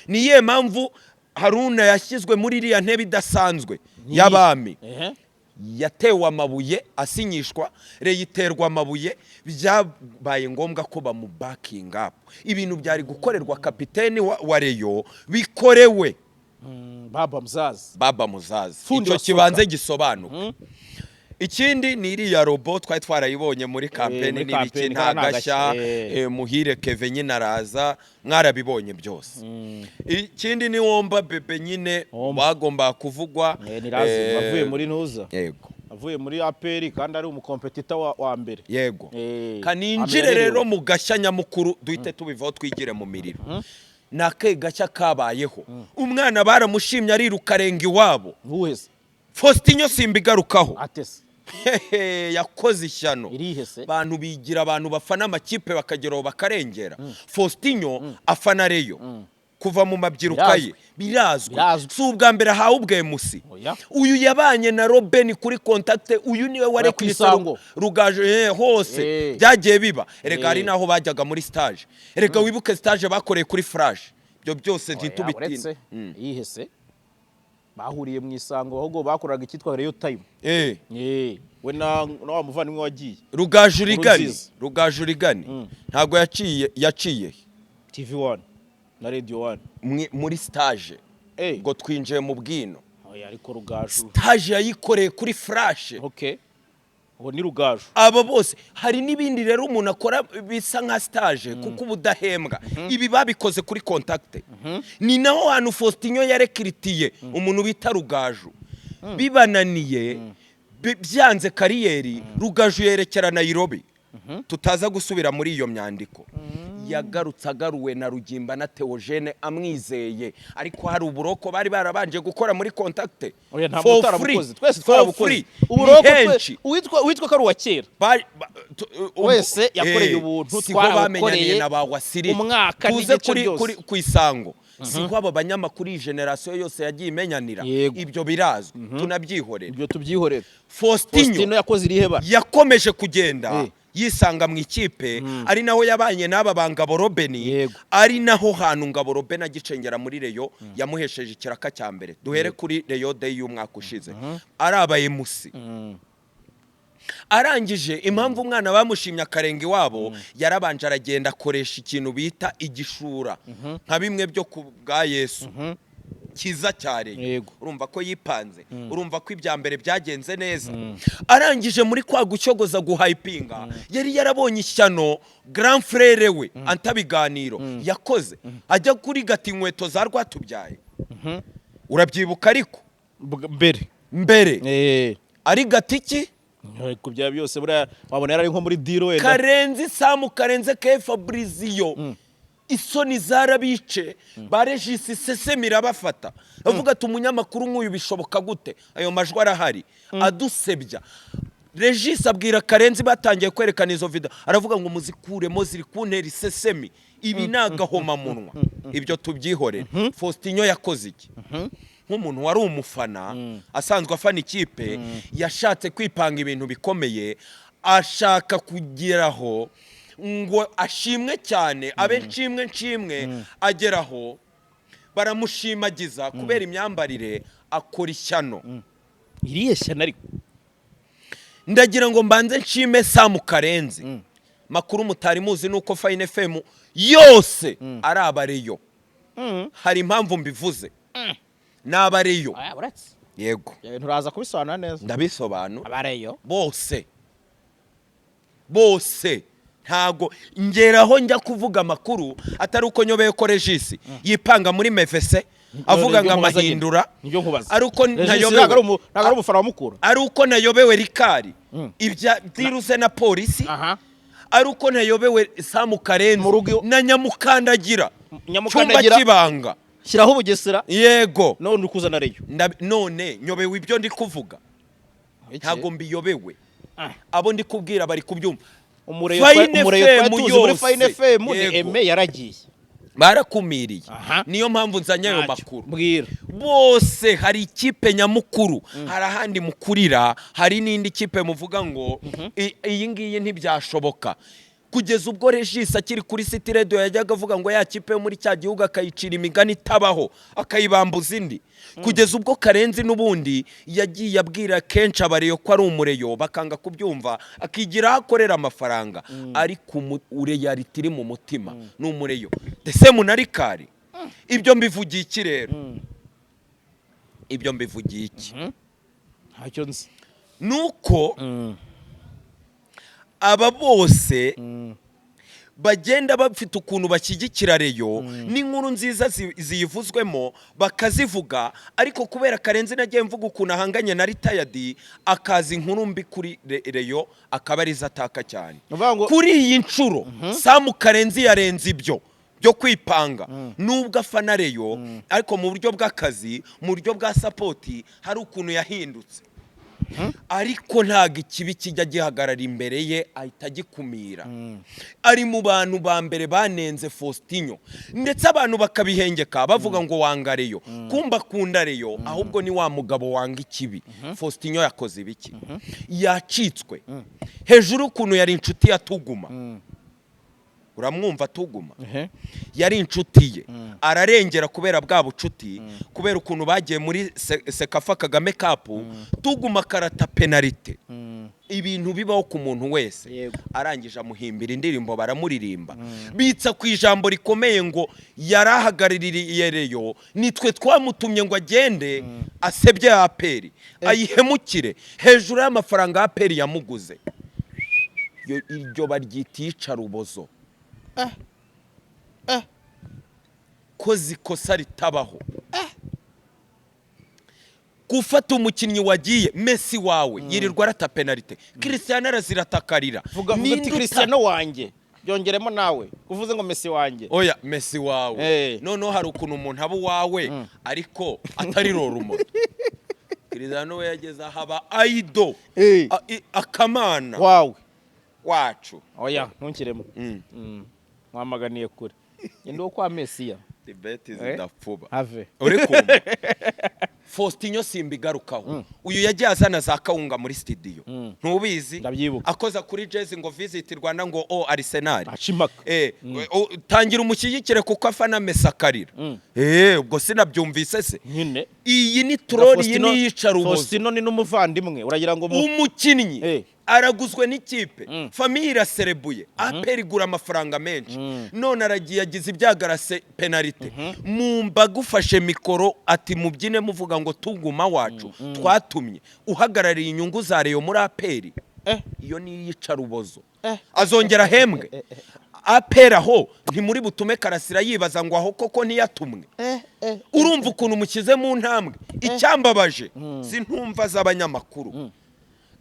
Ni iyihe mpamvu Haruna yashyizwe muri iriya ntebe idasanzwe y'abami? Yatewe amabuye asinyishwa, Rayon iterwa amabuye, byabaye ngombwa ko bamubakinga up. Ibintu byari gukorerwa kapiteni wa Rayon bikorewe Baba Muzazi. Baba Muzazi. Fundi Icyo wa soka. kibanze gisobanuka. Ikindi ni iriya robo twari twarayibonye muri campaign Muri n'ibiki, campaign, nta nta gashya. gashya, Muhire Keve nyine araza, mwarabibonye byose. Ikindi ni Womba Bebe nyine Womba. bagomba kuvugwa. Ni lazima, avuye muri ntuza, Yego. avuye muri APR kandi ari umucompetitor wa mbere. Yego. Kaninjire amerewe. rero mu gashya nyamukuru, duhite tubivaho twigire mu miriro. Ni akahe gashya kabayeho? Umwana baramushimye ariruka arenga iwabo. Ntuhese. Faustinho simbigarukaho. Atese. Hehe, yakoze ishyano. Irihese. Abantu bigira abantu bafana amakipe bakageraho bakarengera. Faustinho afana Rayon kuva mu mabyiruka ye, birazwi. Birazwi. Si ubwa mbere ahawe ubwemusi. Oya. Uyu yabanye na Robben kuri contact, uyu niwe wari ku Isango. Rugaju hose. Byagiye biba erega, hari n'aho bajyaga muri stage. Erega wibuke stage bakoreye kuri Flash, ibyo byose Oya, ntitubitinda. uretse yihese bahuriye mu Isango, ahubwo bakoraga icyitwa Rayon Time. We na wa muvandimwe wagiye. Rugaju Rigani. Nkurunziza. Rugaju Rigani ntabwo yaciye, yaciye TV 1 na Radio 1. Muri stage ngo twinjiye mu bwino. Oya, ariko Rugaju Stage yayikoreye kuri Flash. Okay, uwo ni Rugaju. Abo bose, hari n'ibindi rero umuntu akora bisa nka stage kuko uba udahembwa. Ibi babikoze kuri contact, ni naho hantu Faustinho yarekiritiye umuntu bita Rugaju. Bibananiye, byanze carrière, Rugaju yerekera Nairobi, tutaza gusubira muri iyo myandiko. Yagarutse agaruwe na Rugimba na Theogene amwizeye, ariko hari uburoko bari barabanje gukora muri contact. Oya, ntabwo utarabukoze, twese For twarabukoze. free. Uburoko Ni henshi. Uwitwa ko ari uwa kera wese yakoreye ubuntu, Siho twarabukoreye bamenyaniye na ba Wasiri. umwaka Tuze n'igice kuri byose. kuri ku Isango, siho aba banyamakuru, iyi génération yose yagiye imenyanira. Ibyo birazwi, tunabyihorere. Ibyo tubyihorere. Faustinho Faustino yakoze irihe bara? Yakomeje kugenda yisanga mu ikipe, ari naho yabanye n'aba ba Ngabo Robeni, ari naho hantu Ngabo Robeni agicengera muri Rayon yamuhesheje ikiraka cya mbere. Duhere kuri Rayon Day y'umwaka ushize, ari aba MC. Arangije, impamvu umwana bamushimye akarenga iwabo, yarabanje aragenda akoresha ikintu bita igishura, nka bimwe byo ku bwa Yesu cyiza cya Rayon. Urumva ko yipanze, urumva ko ibya mbere byagenze neza. Arangije, muri kwa gucyogoza, guhypinga, yari yarabonye ishyano grand frère we antabiganiro yakoze, ajya kuri gata inkweto za Rwatubyaye, urabyibuka ariko. Mbere. Mbere ari gatiki. Ku bya byose buriya wabona yari ari nko muri deal wenda. Karenzi Samu Karenze ke Fabrizio, isoni zarabice, ba Regis sesemi irabafata, bavuga ati umunyamakuru nk'uyu bishoboka gute? Ayo majwi arahari adusebya. Regis abwira Karenzi, batangiye kwerekana izo video, aravuga ngo muzikuremo, ziri kuntera isesemi, ibi ni agahomamunwa. Ibyo tubyihorere. Faustinho yakoze iki? Nk'umuntu wari umufana, asanzwe afana ikipe, yashatse kwipanga ibintu bikomeye, ashaka kugeraho ngo ashimwe cyane, abe nshimwe nshimwe, ageraho baramushimagiza kubera imyambarire, akora ishyano. Irihe shyano ariko? Ndagira ngo mbanze nshime Samu Karenzi. Makuru mutari muzi nuko Fine FM yose ari abaRayon. Hari impamvu mbivuze, ni abaRayon. Aya, uretse. Yego. Nturaza kubisobanura neza. Ndabisobanura. AbaRayon. Bose bose, ntago ngeraho njya kuvuga amakuru atari uko nyobeye ko Regis yipanga muri mevese avuga ngo amahindura, Nibyo nkubaza. ari uko Regis ntabwo ari ntayobewe ntabwo ari umufana wa Mukura. Ari uko nayobewe Rikari ibya diruse na polisi, ari uko ntayobewe Samu Karenzi Mu rugo na Nyamukandagira, Nyamukandagira. cyumba cy'ibanga. Shyiraho Bugesera. Yego. None uri kuzana Rayon. None nyobewe ibyo ndi kuvuga? Ntabwo mbiyobewe. Abo ndi kubwira bari kubyumva. UmuRayon Fine umuRayon twari FM tuzi muri yose. Fine FM ni Yego. Aime yaragiye. Barakumiriye. Aha. Niyo mpamvu nzanye ayo Ntacyo. makuru. Mbwira. Bose hari ikipe nyamukuru, hari ahandi mukurira, hari n'indi kipe muvuga ngo iyi ngiyi ntibyashoboka. Kugeza ubwo Regis akiri kuri City Radio yajyaga avuga ngo ya kipe yo muri cya gihugu, akayicira imigani itabaho, akayibambuza indi. Kugeza ubwo Karenzi n'ubundi yagiye abwira kenshi abareyo ko ari umureyo, bakanga kubyumva, akigira aho akorera amafaranga, ariko ureyality iri mu mutima ni umureyo ndetse munarikari. Ibyo mbivugiye iki rero? Ibyo mbivugiye iki? Ntacyo nzi. Nuko aba bose bagenda bafite ukuntu bashyigikira Rayon n'inkuru nziza ziyivuzwemo bakazivuga, ariko kubera Karenzi nagiye mvuga ukuntu ahanganye na retired, akaza inkuru mbi kuri Rayon akaba arizo ataka cyane. Ni ukuvuga ngo Kuri iyi nshuro Samu Karenzi yarenze ibyo byo kwipanga, nubwo afana Rayon, ariko mu buryo bw'akazi, mu buryo bwa support, hari ukuntu yahindutse. Ariko ntabwo ikibi kijya gihagarara imbere ye, ahita agikumira. Ari mu bantu ba mbere banenze Faustinho, ndetse abantu bakabihengeka bavuga ngo wanga Rayon, kumba akunda Rayon, ahubwo ni wa mugabo wanga ikibi. Faustinho yakoze ibiki? Yacitswe hejuru y'ukuntu yari inshuti ya Tuguma. Uramwumva? Tuguma yari inshuti ye, ararengera kubera bwa bucuti, kubera ukuntu bagiye muri CECAFA Kagame Cup, Tuguma akarata penalite, ibintu bibaho ku muntu wese. Arangije amuhimbira indirimbo, baramuririmba, bitsa ku ijambo rikomeye ngo yarahagarariye Rayon, nitwe twamutumye ngo agende asebye APR, ayihemukire hejuru y'amafaranga APR yamuguze. Iryo baryita iyicarubozo, koze ikosa ritabaho, gufata umukinnyi wagiye. Messi wawe yirirwa arata penalite, Cristiano araziratakarira. Vuga vuga uti Ninde Cristiano wanjye, byongeremo nawe uvuze ngo Messi wanjye. Oya, Messi wawe. Noneho hari ukuntu umuntu aba uwawe ariko atari role model. Cristiano we yageze aho aba idol, akamana wawe wacu. Oya, ntunkiremo. Mwamaganiye kure, ngende wo kwa Mesiya. Debate zidapfuba. Have. Uri kumva Faustinho simbigarukaho. Uyu yagiye azana za kawunga muri studio, ntubizi? Ndabyibuka. Akoza kuri jezi ngo "Visit Rwanda", ngo o Arsenal. Aca impaka. Tangira umushyigikire kuko afana Messi, akarira. Ubwo sinabyumvise se? Nyine. Iyi ni troll, iyi ni iyicarubozo. Faustino ni n'umuvandimwe, uragira ngo Umukinnyi araguzwe n'ikipe, famille iraserebuye, APR igura amafaranga menshi, none aragiye agize ibyago arase penalite mu mbaga, ufashe mikoro ati mubyine muvuga ngo "Tuguma wacu twatumye", uhagarariye inyungu za Rayon muri APR. Iyo ni iyicarubozo. Azongera ahembwe APR? Aho ntimuri butume Karasira yibaza ngo aho koko ntiyatumwe? Urumva ukuntu mushyize mu ntambwe? Icyambabaje si ntumva z'abanyamakuru.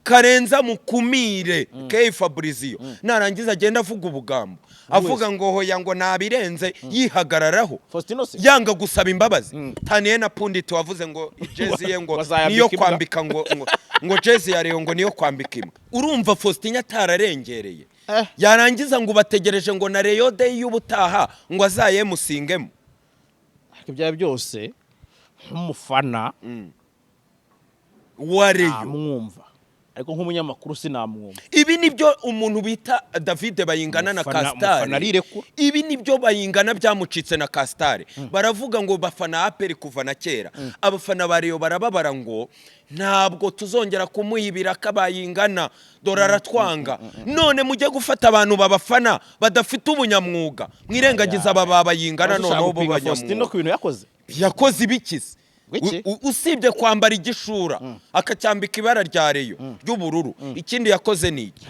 Karenza mukumire Key Fabrizio, narangiza agenda avuga ubugambo, avuga ngo hoya, ngo nabirenze, yihagararaho. Faustino se? Yanga gusaba imbabazi. Taniye na pundit wavuze ngo jezi ye ngo Bazayambika niyo imbwa. kwambika ngo jezi ya Rayon ngo niyo kwambika imbwa. Urumva Faustin atararengereye? Yarangiza ngo bategereje ngo na Rayon Day y'ubutaha ngo azayemusingemo. Ariko ibyo byose, nk'umufana Wa Rayon namwumva, ariko nk'umunyamakuru sinamwumva. Ibi nibyo umuntu bita David Bayingana na Umufana Kasitari. arirekura. Ibi nibyo Bayingana byamucitse na Kasitari. Baravuga ngo bafana APR kuva na kera, abafana ba Rayon barababara ngo ntabwo tuzongera kumuha ibiraka Bayingana, dore aratwanga. None mujye gufata abantu babafana badafite ubunyamwuga, mwirengagiza aba ba Bayingana. Ushaka Noneho bo gupinga Faustino banyamwuga ku bintu yakoze? Yakoze ibikize? Wiki? Usibye kwambara igishura akacyambika ibara rya Rayon ry'ubururu, ikindi yakoze ni iki?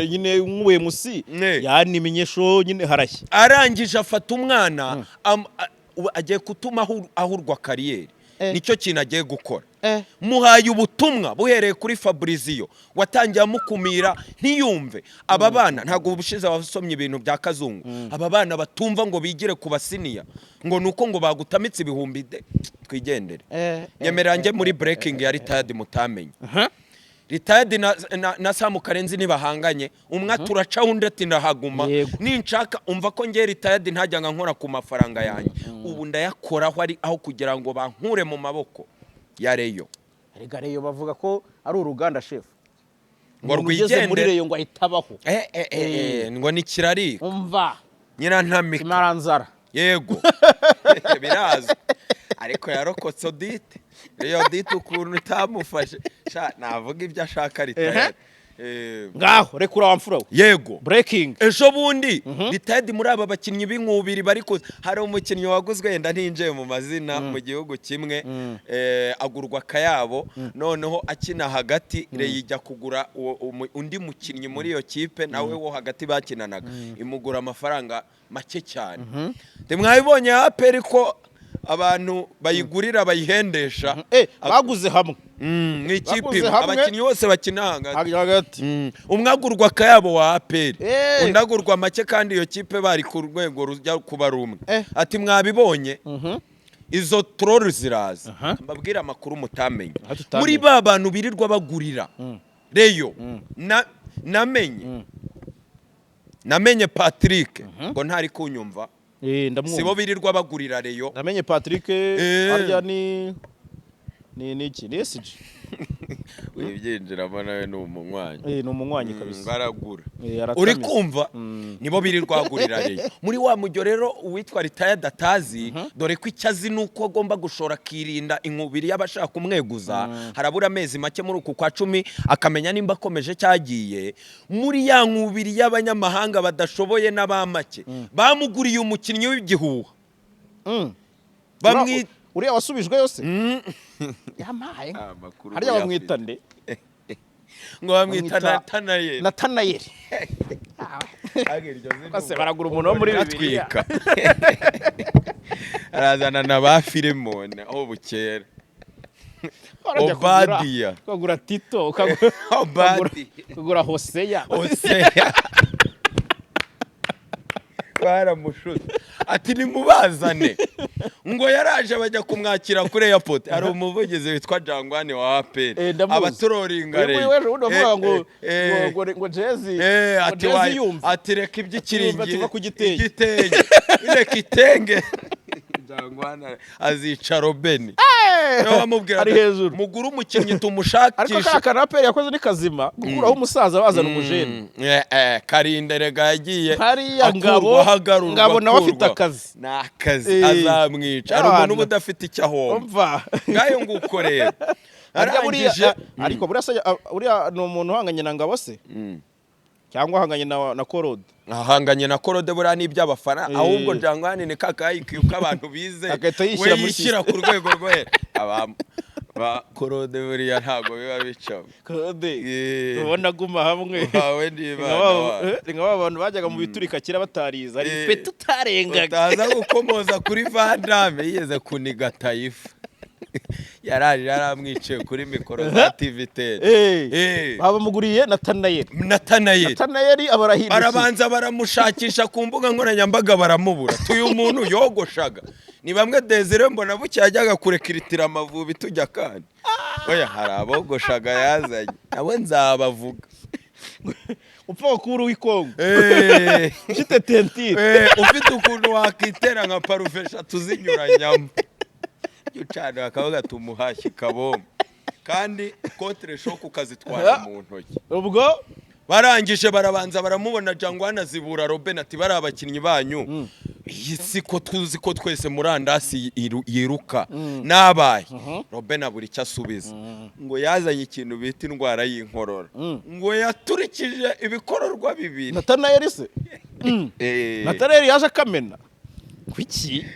Nyine nk'ubuye musi yanimenyesho nyine harashya. Arangije afata umwana, agiye gutuma ahurwa carrière. Nicyo kintu agiye gukora. Muhaye ubutumwa buhereye kuri Fabrizio watangiye amukumira ntiyumve. Aba bana ntabwo ubushize wasomye ibintu bya Kazungu, aba bana batumva ngo bigire ku basiniya, ngo ni uko ngo bagutamitse ibihumbi de twigendere. Nyemerera njye muri breaking ya retired mutamenye. Retired na Samu Karenzi ntibahanganye. Umwe turaca, undi ati ndahaguma. Ninshaka umva ko ngiye retired, ntajyaga nkora ku mafaranga yanjye, ubu ndayakoraho ari aho kugira ngo bankure mu maboko ya Rayon. Erega Rayon bavuga ko ari uruganda, shefu. Ngo Umuntu ugeze muri rwigendere. Rayon ngo ahita abaho. Ngo ni kirarika. Umva. Nyirantamika. Imaranzara. Yego, birazwi, ariko yarokotse audit. Iyo audit ukuntu itamufashe. Sha, navuga ibyo ashaka retired. Ngaho rekura wa mfura we. Yego. Breaking. Ejo bundi retired muri aba bakinnyi b'inkubiri bari kuza, hari umukinnyi waguzwe, yenda ntinjiye mu mazina, mu gihugu kimwe, agurwa akayabo, noneho akina hagati. Rayon ijya kugura undi mukinnyi muri iyo kipe nawe wo hagati bakinanaga, imugura amafaranga make cyane. Ntimwabibonye APR ko abantu bayigurira bayihendesha? Baguze hamwe. Mu ikipe Baguze imwe. hamwe. Abakinnyi bose bakina hagati. Hagati. Umwe agurwa akayabo wa APR, undi agurwa make, kandi iyo kipe bari ku rwego rujya kuba rumwe. Ati mwabibonye izo troll ziraza. Mbabwire amakuru mutamenye. Aha tutamenye. Muri ba bantu birirwa bagurira Rayon, namenye Patrick ngo ntari kunyumva. Ndamwumva. Sibo birirwa bagurira Rayon. Namenye Patrick. Harya ni iki? Ni SG. Wibyinjiramo, nawe ni umunywanyi. Ni umunywanyi kabisa. Baragura. Aratamiza. Uri kumva, nibo birirwa bagurira Rayon. Muri wa mujyo rero, uwitwa retired atazi, dore ko icyo azi ni uko agomba gushora akirinda inkubiri y'abashaka kumweguza. Harabura amezi make muri uku kwa 10 akamenya nimba akomeje cyagiye muri ya nkubiri y'abanyamahanga badashoboye n'abamake. Bamuguriye umukinnyi w'igihuha. Bamwi Uriya wasubijwe yose yampaye. Amakuru Harya bamwita nde? Ngo bamwita Bamwita- Natanayeli. Natanayeli. Bose baragura umuntu wo muri Bibiliya. Atwika arazana na ba Filemoni aho bukera. Warajya kugura- Obadiya. Ukagura Tito, ukagura Obadiya. ukagura Hoseya. Hoseya baramushutse, ati nimubazane. Ngo yaraje, bajya kumwakira kuri airport. Hari umuvugizi witwa Jangwani wa APR. Ndamuzi. Abaturoringa. Uyu nguyu w'ejo bundi wavuga ngo ngo jezi ngo ati jezi wayi yumva ati reka iby'ikiringiti Ati, tuva ku gitenge. Igitenge, reka itenge. Jangwani azica Robeni. Niwe wamubwiraga, Ari hejuru. mugure umukinnyi Ariko tumushakishe. kariya kantu APR yakoze ni kazima, gukuraho umusaza bazana umujene. Karinda erega yagiye Hariya akurwa, Ngabo- ahagarurwa, Ngabo nawe afite akurwa. akazi. Ni akazi, azamwica. Hari umuntu uba udafite icyo ahomba. Umva. Ngayo nguko rero. Harya buriya Arangije. Ariko buriya se, uriya ni umuntu uhanganye na Ngabo se, cyangwa ahanganye na Korode? Ahanganye na Korode, buriya ni iby'abafana. Ahubwo Jangwani ni kakayikiye uko abantu bize, Agahita yishyira we muri yishyira ku rwego rwo hejuru. Aba ba Korode buriya ntabwo biba bicamo. Korode ubona aguma hamwe. Wawe n'Imana wawe. Ni nka ba bantu bajyaga mu biturika kera batarize, hari ipeti utarengaga. Utaza gukomoza kuri Vandame, yigeze kuniga Tayifa, yaraje yaramwiciye kuri mikoro za TV 10. Babamuguriye Natanayeli. Natanayeli. Natanayeli aba arahindukiye. Barabanza baramushakisha ku mbuga nkoranyambaga baramubura. Tuyu muntu yogoshaga ni bamwe Desire mbona bucya yajyaga kurekiritira Amavubi tujya, kandi oya, hari abogoshaga yazanye nabo nzabavuga. Upfa kuba uri uw'ikongo ufite tentire. Ufite ukuntu wakitera nka parufe eshatu zinyuranyamo, jya ucana bakavuga tumuhashye kabombo, kandi contre-choc ukazitwara mu ntoki. Ubwo Barangije barabanza baramubona. Jangwana zibura Robin ati bari abakinnyi banyu, iyi si ko tuzi ko twese murandasi yiruka nabaye. Robin abura icyo asubiza. Ngo yazanye ikintu bita indwara y'inkorora, ngo yaturikije ibikororwa bibiri. Natanayeli se? Natanayeli yaje akamena kuki?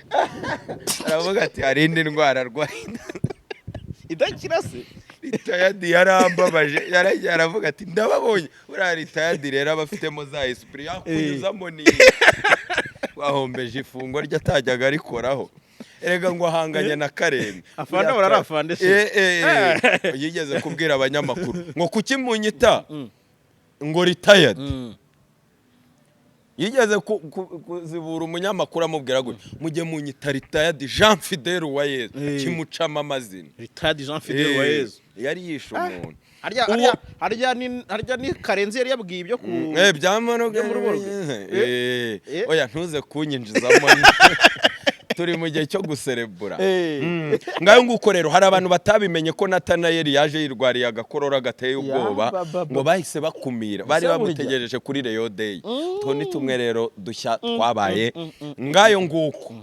Aravuga ati hari indi ndwara arwaye Idakira se? Retired yarambabaje, yaragiye aravuga ati ndababonye. Buriya retired rero aba afitemo za esprit yakunyuzamo, ni wahombeje ifungwa rye atajyaga arikoraho. Erega ngo ahanganye na Karembe. Afande ahora ari afande se. Yigeze kubwira abanyamakuru ngo kuki munyita ngo retired. Yigeze kuzibura umunyamakuru amubwira gutya: mujye munyita retired Jean Fidele Uwayezu. Kimucamo amazina. Retired Jean Fidele Uwayezu. Yari yishe umuntu. Harya Uwo- harya ni Karenzi yari yabwiye ibyo ku Byamara Byo muri morgue. Oya, ntuze kunyinjizamo, turi mu gihe cyo guserebura. Ngayo nguko rero, hari abantu batabimenye ko Natanayeli yaje yirwariye agakorora gateye ubwoba, Ya, ba, ba, ba. ngo bahise bakumira, bari Ese burya? bamutegereje kuri Rayon Day. Utwo ni tumwe rero dushya twabaye. Ngayo nguko.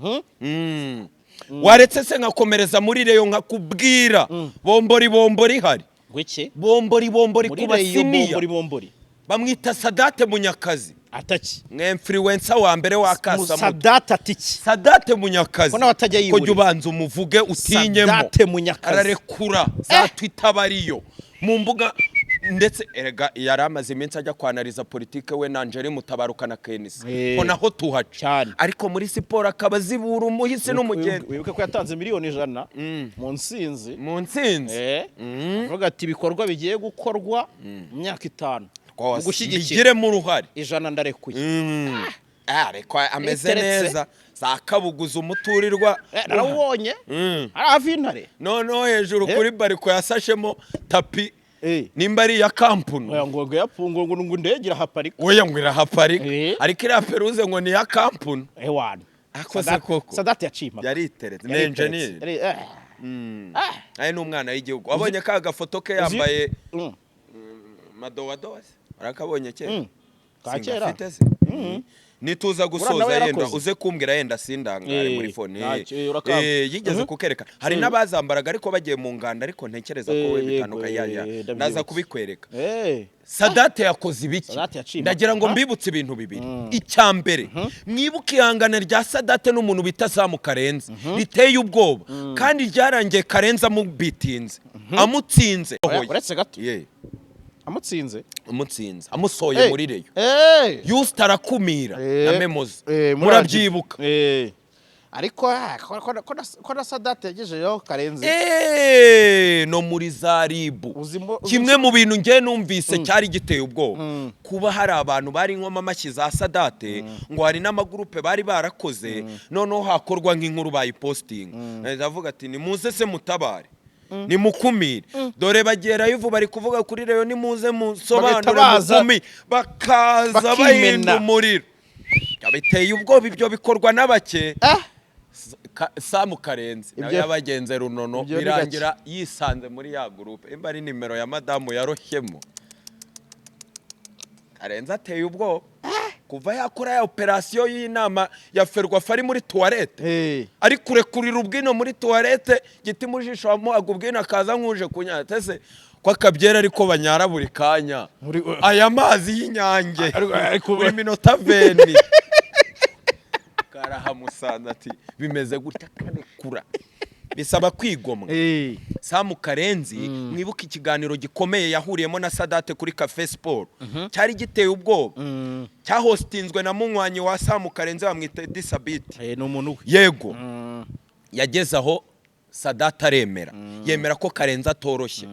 Waretse se nkakomereza muri Rayon, nkakubwira bombori bombori ihari? Gwiki? Bombori bombori Muri ku Rayon? basiniya. Bombori bombori. Bamwita Sadate Munyakazi. Ataki? Mwemfluencer wa mbere wa Kasamutwe. Sadate atiki? Sadate Munyakazi. Ko nawe atajya Ko yiburira. jya ubanza umuvuge utinyemo. Sadate Munyakazi. Ararekura za Twitter, bariyo mu mbuga, ndetse erega yari amaze iminsi ajya kwanariza politike we na Angeli Mutabaruka na Kenisi, ko naho tuhaca. Cyane. Ariko muri siporo akaba azibura umuhisi n'umugeni. Wibuke ko yatanze miliyoni 100 mu nsinzi. Mu nsinzi. Avuga ati ibikorwa bigiye gukorwa mu myaka 5 mu Rwose, gushyigikira mbigiremo uruhare. 100 ndarekuye. Ariko ameze Iteretse. neza, za Kabuguza umuturirwa. Narawubonye ari hafi y'intare. Noneho hejuru kuri balcon yasashemo tapis, nimba ari iya kampuni. Oya, ngo yapfunguye, ngo indege irahaparika. Oya, ngo irahaparika. Ariko iriya pelouse ngo ni iya kampuni. Ewana. Akoze koko. Sadate yaciye impaka. Yariteretse ni Yariteretse. enjeniyeri. Ari n'umwana w'igihugu. Wabonye ka gafoto ke yambaye madowadowa se? Warakabonye kera? Ka kera. Singafite se? Nituza gusoza Nawe yenda yarakoze. uze kumbwira, yenda sindangare muri phone. Ntacyo, urakamba. Yigeze kukerekana, hari n'abazambaraga ariko bagiye mu nganda, ariko ntekereza ko we bitandukanye. Ya, ya. Ndabyibutse. Ndaza kubikwereka. Sadate yakoze ibiki? Sadate yaciye Ndagira ngo impaka. mbibutse ibintu bibiri. Icya mbere, mwibuke ihangana rya Sadate n'umuntu bita Samu Karenzi riteye ubwoba, kandi ryarangiye Karenzi amubitinze, amutsinze. Oya, uretse gato. Ye. Amutsinze? Amutsinze, amusoye muri Rayon. Yusita arakumira na Memoza. Murabyibuka? Ariko ko na Sadate yagejejeho Karenzi. No muri za ribu. Kimwe mu bintu ngiye numvise cyari giteye ubwoba, kuba hari abantu bari nkoma amashyi za Sadate, ngo hari n'amagurupe bari barakoze, noneho hakorwa nk'inkuru bayipositinga, ndavuga ati nimuze se mutabare, nimukumire, dore bagerayo ubu bari kuvuga kuri Rayon, nimuze musobanure. Bagahita baza. Mukumire, bakaza Bakimena. bahinda umuriro. Biteye ubwoba, ibyo bikorwa n'abake. Samu Karenzi nawe yabagenze runono, Ibyo ni birangira yisanze muri ya groupe, imba ari nimero ya madamu yarohyemo. Karenzi ateye ubwoba kuva yakora ya operasiyo y'inama ya Ferwafa ari muri toilette, ari kurekurira ubwino muri toilette, giti mu jisho wamuhaga ubwino, akaza nk'uje kunyara tese ko akabyera, ariko banyara buri kanya aya mazi y'Inyange buri minota 20. Karahamusanze ati bimeze gutya, karekura. Bisaba kwigomwa. Samu Karenzi, mwibuke ikiganiro gikomeye yahuriyemo na Sadate kuri Cafe Sport, cyari giteye ubwoba, cyahostinzwe na munywanyi wa Samu Karenzi bamwita Disabiti. Ni umuntu we. Yego. Yageze aho Sadate aremera, yemera ko Karenzi atoroshye,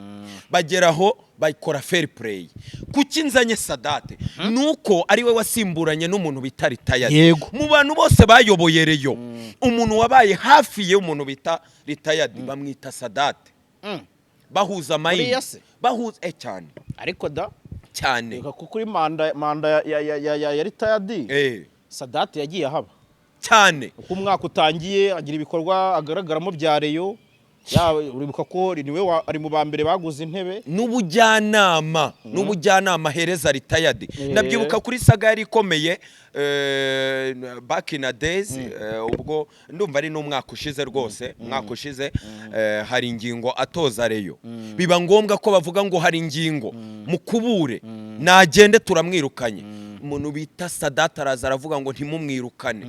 bagera aho bakora fair play. Kuki nzanye Sadate? Nuko ari we wasimburanye n'umuntu bita retired. Mu bantu bose bayoboye Rayon, umuntu wabaye hafi ye, umuntu bita retired, bamwita Sadate, bahuza mayindi. Buriya se? Bahuza cyane. Ariko da Cyane. Reka, kuko kuri manda ya retired Sadate yagiye ahaba. Cyane. Uko umwaka utangiye agira ibikorwa agaragaramo bya Rayon, yaba uribuka ko niwe ari mu ba mbere baguze intebe. N'ubujyanama ahereza retired. Ndabyibuka kuri saga yari ikomeye, back in a days, ubwo ndumva ari n'umwaka ushize rwose, umwaka ushize, hari ingingo atoza Rayon, biba ngombwa ko bavuga ngo hari ingingo mukubure, nagende turamwirukanye. Umuntu bita Sadate araza aravuga ngo ntimumwirukane,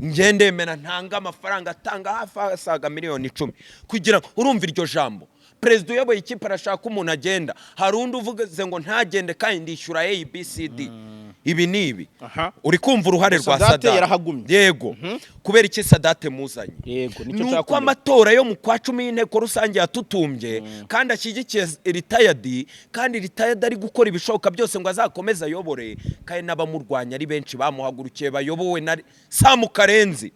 ngende ndemera ntanga amafaranga, atanga hafi asaga miliyoni 10 kugira ngo urumva iryo jambo. Perezida uyoboye ikipe arashaka umuntu agenda, hari undi uvuze ngo ntagende kandi ndishyura ABCD ibi n'ibi. Uri kumva uruhare rwa Sadate Sadate? Yarahagumye. Yego. Kubera iki Sadate muzanye? Yego, nicyo Ni nshaka uko kumenya. amatora yo mu kwa 10 y'inteko rusange yatutumbye, kandi ashyigikiye retired, kandi retired ari gukora ibishoboka byose ngo azakomeze ayobore, kandi n'abamurwanya ari benshi bamuhagurukiye bayobowe na Samu Karenzi.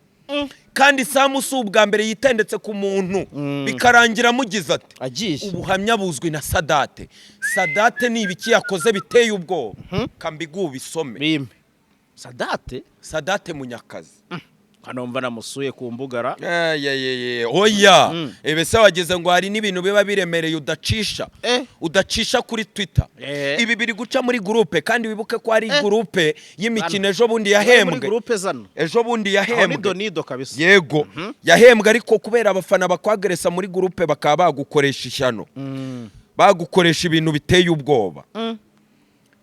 Kandi Samu si ubwa mbere yitendetse ku muntu bikarangira amugize ati Agiye. Ubuhamya buzwi na Sadate. Sadate ni ibiki yakoze biteye ubwoba? Kambigubu bisome. Bimpe Sadate. Sadate Munyakazi. Kanomva namusuye ku mbugara. Eyeyeye, oya. Ebese wagize ngo hari n'ibintu biba biremereye udacisha udacisha kuri Twitter? Ibi biri guca muri groupe, kandi wibuke ko hari groupe y'imikino ejo bundi Muri yahembwe. groupe zano. Ejo bundi Aho ni yahembwe. Donido kabisa. Yego, yahembwe, ariko kubera abafana bakwageresa muri groupe bakaba bagukoresha ishyano, bagukoresha ibintu biteye ubwoba,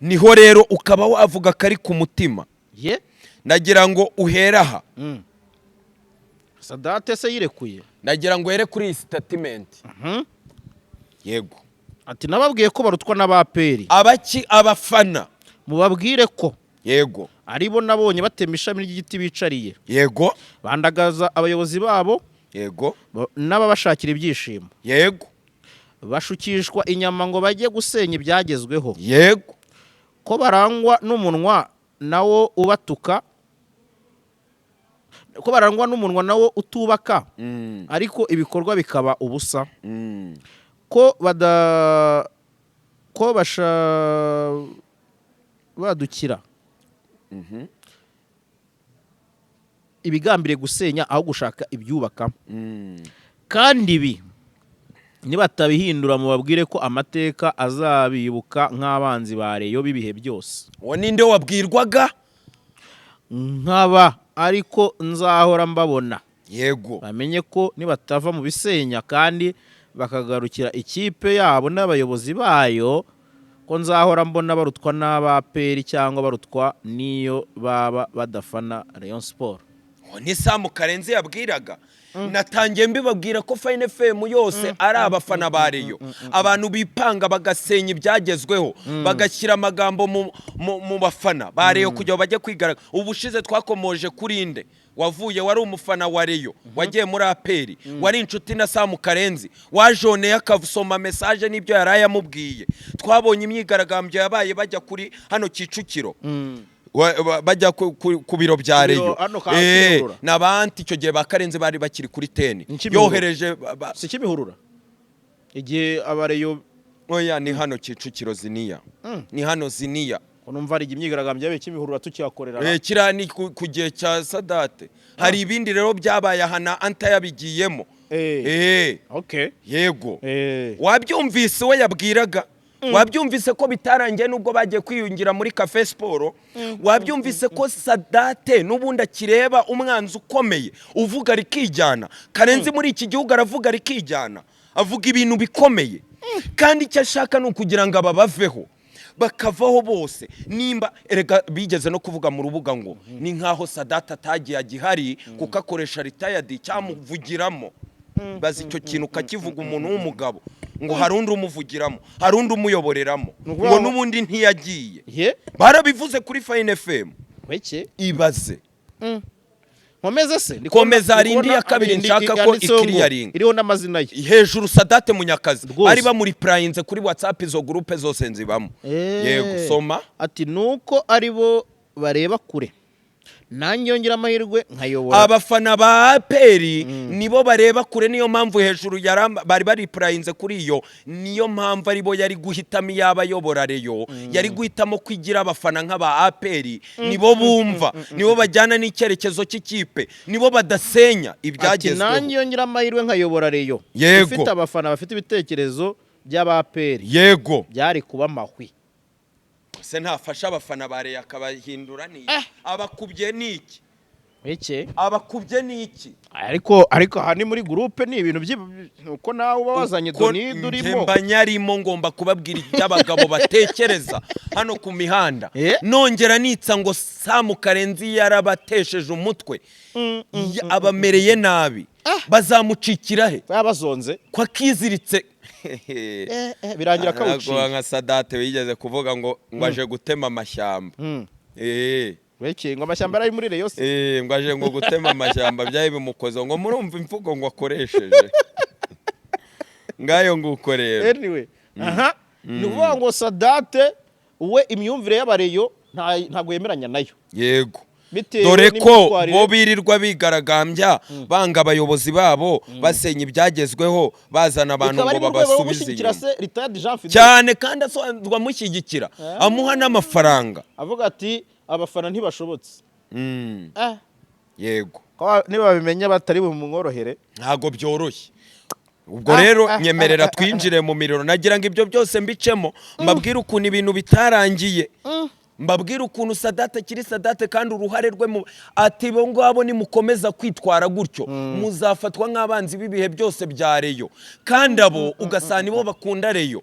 niho rero ukaba wavuga kari ku mutima. Ye. Ndagira ngo uhere aha. Sadate se yirekuye? Ndagira ngo uhere kuri iyi statement. Yego. Ati: "Nababwiye ko barutwa n'aba APR." Abaki? Abafana. "Mubabwire ko aribo nabonye batema ishami ry'igiti bicariye, bandagaza abayobozi babo n'ababashakira ibyishimo, bashukishwa inyama ngo bajye gusenya ibyagezweho, ko barangwa n'umunwa nawo ubatuka, ko barangwa n'umunwa nawo utubaka, ariko ibikorwa bikaba ubusa, ko bada ko basha badukira ibigambiriye gusenya aho gushaka ibyubaka. Kandi ibi nibatabihindura, mubabwire ko amateka azabibuka nk'abanzi ba Rayon b'ibihe byose." Uwo ninde wabwirwaga? "Nkaba ariko nzahora mbabona. Bamenye ko nibatava mu bisenya kandi bakagarukira ikipe yabo n'abayobozi bayo, ko nzahora mbona barutwa n'aba APR cyangwa barutwa n'iyo baba badafana Rayon Sport." Uwo ni Samu Karenzi yabwiraga. Natangiye mbibabwira ko Fine FM yose ari abafana ba Rayon, abantu bipanga bagasenya ibyagezweho, bagashyira amagambo mu bafana ba Rayon kugira ngo bajye kwigaragaza. Ubushize twakomoje kuri nde wavuye, wari umufana wa Rayon wagiye muri APR, wari inshuti na Samu Karenzi, wajoneye akasoma message n'ibyo yari ayamubwiye. Twabonye imyigaragambyo yabaye bajya kuri hano Kicukiro, bajya ku biro bya Biro Rayon. hano ka Kimihurura. N'abandi icyo gihe ba Karenzi bari bakiri kuri teni. Ni Kimihurura. Yohereje Si Kimihurura igihe abareyo? Oya, ni hano Kicukiro ziniya, ni hano ziniya. Ko numva hari imyigaragambyo yabaye Kimihurura tukihakorera? Kiriya ni ku gihe cya Sadate. Hari ibindi rero byabaye aha na anta yabigiyemo. Yego. Wabyumvise, we yabwiraga, wabyumvise ko bitarangiye nubwo bagiye kwiyungira muri Cafe Siporo. Wabyumvise ko Sadate n'ubundi akireba umwanzi ukomeye uvuga rikijyana Karenzi muri iki gihugu. Aravuga rikijyana, avuga ibintu bikomeye, kandi icyo ashaka ni ukugira ngo aba baveho, bakavaho bose. Nimba erega bigeze no kuvuga mu rubuga ngo ni nkaho Sadate atagiye agihari kuko akoresha retired cyamuvugiramo. Bazi icyo kintu ukakivuga, umuntu w'umugabo, ngo hari undi umuvugiramo, hari undi umuyoboreramo, Ni ukuvuga ngo n'ubundi ntiyagiye. Ye. Barabivuze kuri Fine FM. Weke. Ibaze. Nkomeze se? Ndi Komeza, hari ndi indi kubona ya kabiri indi nshaka ko yanditseho ngo ikiriyaringa. iriho n'amazina ye. Hejuru Sadate Munyakazi. Rwose. Bari bamuripurayinze kuri WhatsApp, izo groupe zose nzibamo. Yego, soma. Ati: "Nuko ari bo bareba kure, nanjye yongera amahirwe nkayobora." Abafana ba APR nibo bareba kure, niyo mpamvu hejuru bari baripurayinze kuri iyo. Niyo mpamvu aribo yari guhitamo iyaba ayobora Rayon, yari guhitamo kwigira abafana nk'aba APR. Nibo bumva, nibo bajyana n'icyerekezo cy'ikipe, nibo badasenya Ati: ibyagezweho. "Nanjye yongera amahirwe nkayobora Rayon ifite abafana bafite ibitekerezo by'aba APR, byari kuba amahwi." Se ntafasha abafana ba Rayon akabahindura? Ni iki abakubye? Ni iki Weke. abakubye? Ni iki? Ariko aha ni muri groupe, ni ibintu uko nawe uba wazanye Uko Donide urimo. Mba nyarimo, ngomba kubabwira ibyo abagabo batekereza hano ku mihanda. Nongera nitsa ngo Samu Karenzi yarabatesheje umutwe, abamereye nabi. Bazamucikira he? Yabazonze. Ko akiziritse. Birangira Ntabwo kawuciye. Nka Sadate wigeze kuvuga ngo aje gutema amashyamba. Weke, ngo amashyamba ari muri Rayon se? Ngo aje ngo gutema amashyamba, byari bimukoze, ngo murumva imvugo ngo akoresheje. Ngayo nguko rero. Anyway, aha ni ukuvuga ngo Sadate we imyumvire y'abareyo ntabwo yemeranya nayo. Yego. Bitewe Dore ko n'imyitwarire. bo birirwa bigaragambya, banga abayobozi babo, basenya ibyagezweho, bazana abantu Bikaba ngo ari mu rwego rwo babasubize gushyigikira inyuma. se retired Jean Fidel? Cyane, kandi asanzwe amushyigikira, amuha n'amafaranga. Avuga ati abafana ntibashobotse. Yego. Ko niba babimenya batari bumworohere. Ntabwo byoroshye. Ubwo rero nyemerera twinjire mu miriro. Nagira ngo ibyo byose mbicemo, mbabwire ukuntu ibintu bitarangiye, mbabwire ukuntu Sadate akiri Sadate, kandi uruhare rwe mu ati bo ngabo nimukomeza kwitwara gutyo muzafatwa nk'abanzi b'ibihe byose bya Rayon. Kandi abo ugasanga nibo bakunda Rayon,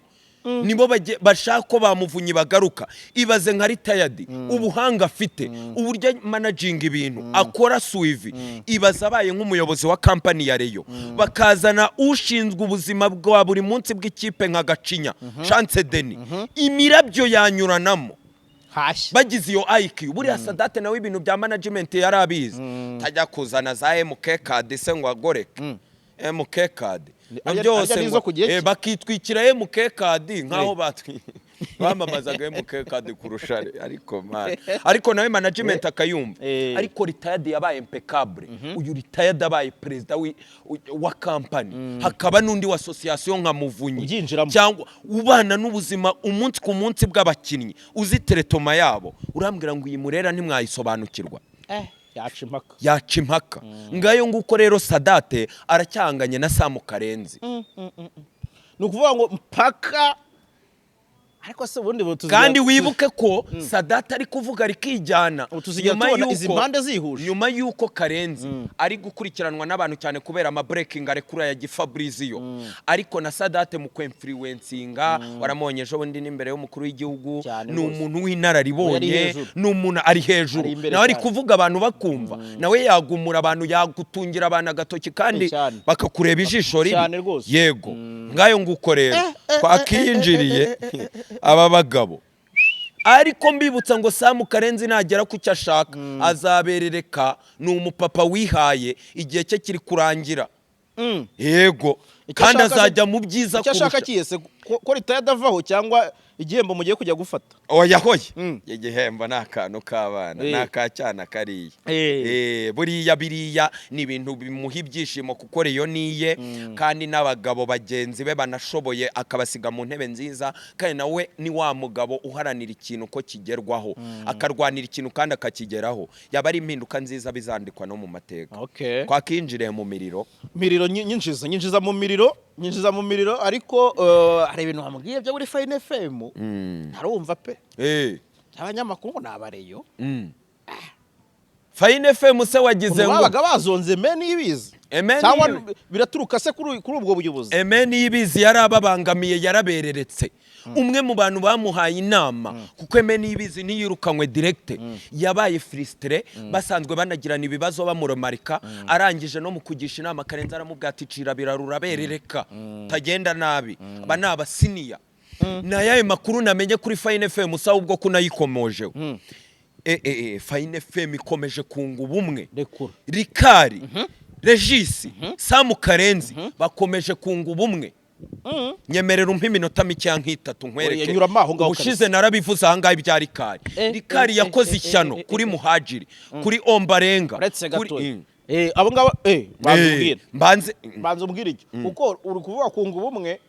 nibo bashaka ko ba Muvunyi bagaruka. Ibaze nka retired, ubuhanga afite, uburyo managinga ibintu, akora suivi. Ibaze abaye nk'umuyobozi wa kampani ya Rayon, bakazana ushinzwe ubuzima bwa buri munsi bw'ikipe nka Gacinya Chance Deni, imirabyo yanyuranamo. Hashya. Bagize iyo IQ. Buriya Sadate nawe ibintu bya management yari abizi, tajya kuzana za MK card se ngo agoreke MK card. Byose Arya nizo ngo ku gihe cye. Bakitwikira MK card nkaho bamamazaga MK card kurusha, ariko man, ariko nawe management akayumva. Ariko retired yabaye impeccable. Uyu retired abaye perezida wa company, hakaba n'undi wa association nka Muvunyi Ubyinjiramo. cyangwa ubana n'ubuzima umunsi ku munsi bw'abakinnyi, uzi traitement yabo, urambwira ngo iyi Murera ntimwayisobanukirwa? Yaca impaka. Yaca impaka. Ngayo nguko rero, Sadate aracyanganye na Samu Karenzi. Ni ukuvuga ngo mpaka, ariko se ubundi Kandi wibuke ko Sadate ari kuvuga rikijyana. Ubu tuzigira Nyuma tubona izi mpande zihuje. Nyuma y'uko Karenzi ari gukurikiranwa n'abantu cyane kubera amabreaking arekura ya Gifabrizio, ariko na Sadate mu kwinfluencinga, waramubonye ejo bundi n'imbere y'umukuru w'igihugu. Cyane Ni rwose. umuntu w'inararibonye. Ari hejuru. Ni umuntu ari hejuru. Ari imbere Nawe ari cyane. kuvuga abantu bakumva, nawe yagumura abantu, yagutungira abantu agatoki kandi Cyane. bakakureba ijisho ribi. Cyane rwose. Yego. Ngayo nguko rero, twakiyinjiriye aba bagabo, ariko mbibutsa ngo Samu Karenzi nagera ku cyo ashaka azaberereka. Ni umupapa wihaye, igihe cye kiri kurangira. Yego. Icyo Kandi ashaka azajya mu byiza Icyo ashaka kurusha. kiyese ko retired avaho cyangwa igihembo mugiye kujya gufata? Oya, hoye, igihembo ni akantu k'abana, ni aka cyana kariya. Buriya biriya ni ibintu bimuha ibyishimo kuko Rayon niye, kandi n'abagabo bagenzi be banashoboye akabasiga mu ntebe nziza. Kandi nawe ni wa mugabo uharanira ikintu ko kigerwaho, akarwanira ikintu kandi akakigeraho. Yaba ari impinduka nziza, bizandikwa no mu mateka. Twakinjiriye mu miriro. Miriro, nyinjiza mu miriro, nyinjiza mu miriro. Ariko hari ibintu wambwiye byo muri Fine FM ntarumva pe. Abanyamakuru ngo ni abareyo. Fine FM se wagize ngo Babaga bazonze me n'ibizi Aime cyangwa biraturuka se kuri ubwo buyobozi? Aime Niyibizi yari ababangamiye, yarabereretse. Umwe mu bantu bamuhaye inama, kuko Aime Niyibizi ntiyirukanywe direct, yabaye frustré, basanzwe banagirana ibibazo, bamuremarika. Arangije no mu kugisha inama Karenzi, aramubwira ati cira birarura, berereka tagenda nabi, aba ni abasenior. Ni ayahe makuru namenye kuri Fine FM usaba ubwo kunayikomojeho? Fine FM ikomeje kunga ubumwe. Rekura. Rikari, Regisi, Samu Karenzi bakomeje kunga ubumwe. Nyemerera umpe iminota mikeya nk'itatu nkwereke. Oya, nyuramo aho ngaho. Ubushize narabivuze aha ngaha ibya Rikari. Rikari yakoze ishyano kuri Muhajiri, kuri Ombarenga, Uretse kuri gatoya. Abo ngabo, banza umbwire. Mbanze. Banza umbwire icyo, kuko uri kuvuga kunga ubumwe.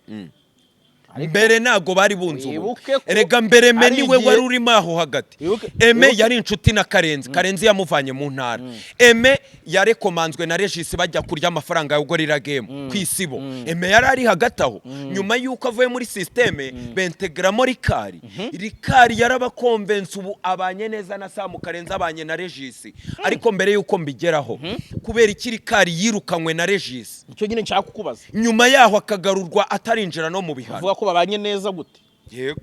Mbere ntabwo bari bunze ubumwe. Wibuke ko Erega mbere Eme hari niwe wari urimo aho hagati. Eme yari inshuti na Karenzi. Karenzi yamuvanye mu ntara. Eme yarekomanzwe na Regisi bajya kurya amafaranga ya Gorilla Game ku Isibo. Eme yari ari hagati aho. Nyuma y'uko avuye muri système, bentegramo Rikari. Rikari yarabakonvense, ubu abanye neza na Samu Karenzi, abanye na Regisi. Ariko mbere y'uko mbigeraho, kubera iki Rikari yirukanywe na Regisi, Icyo nyine nshaka kukubaza. nyuma yaho akagarurwa atarinjira no mu bihano? Uvuga ko babanye neza gute? Yego.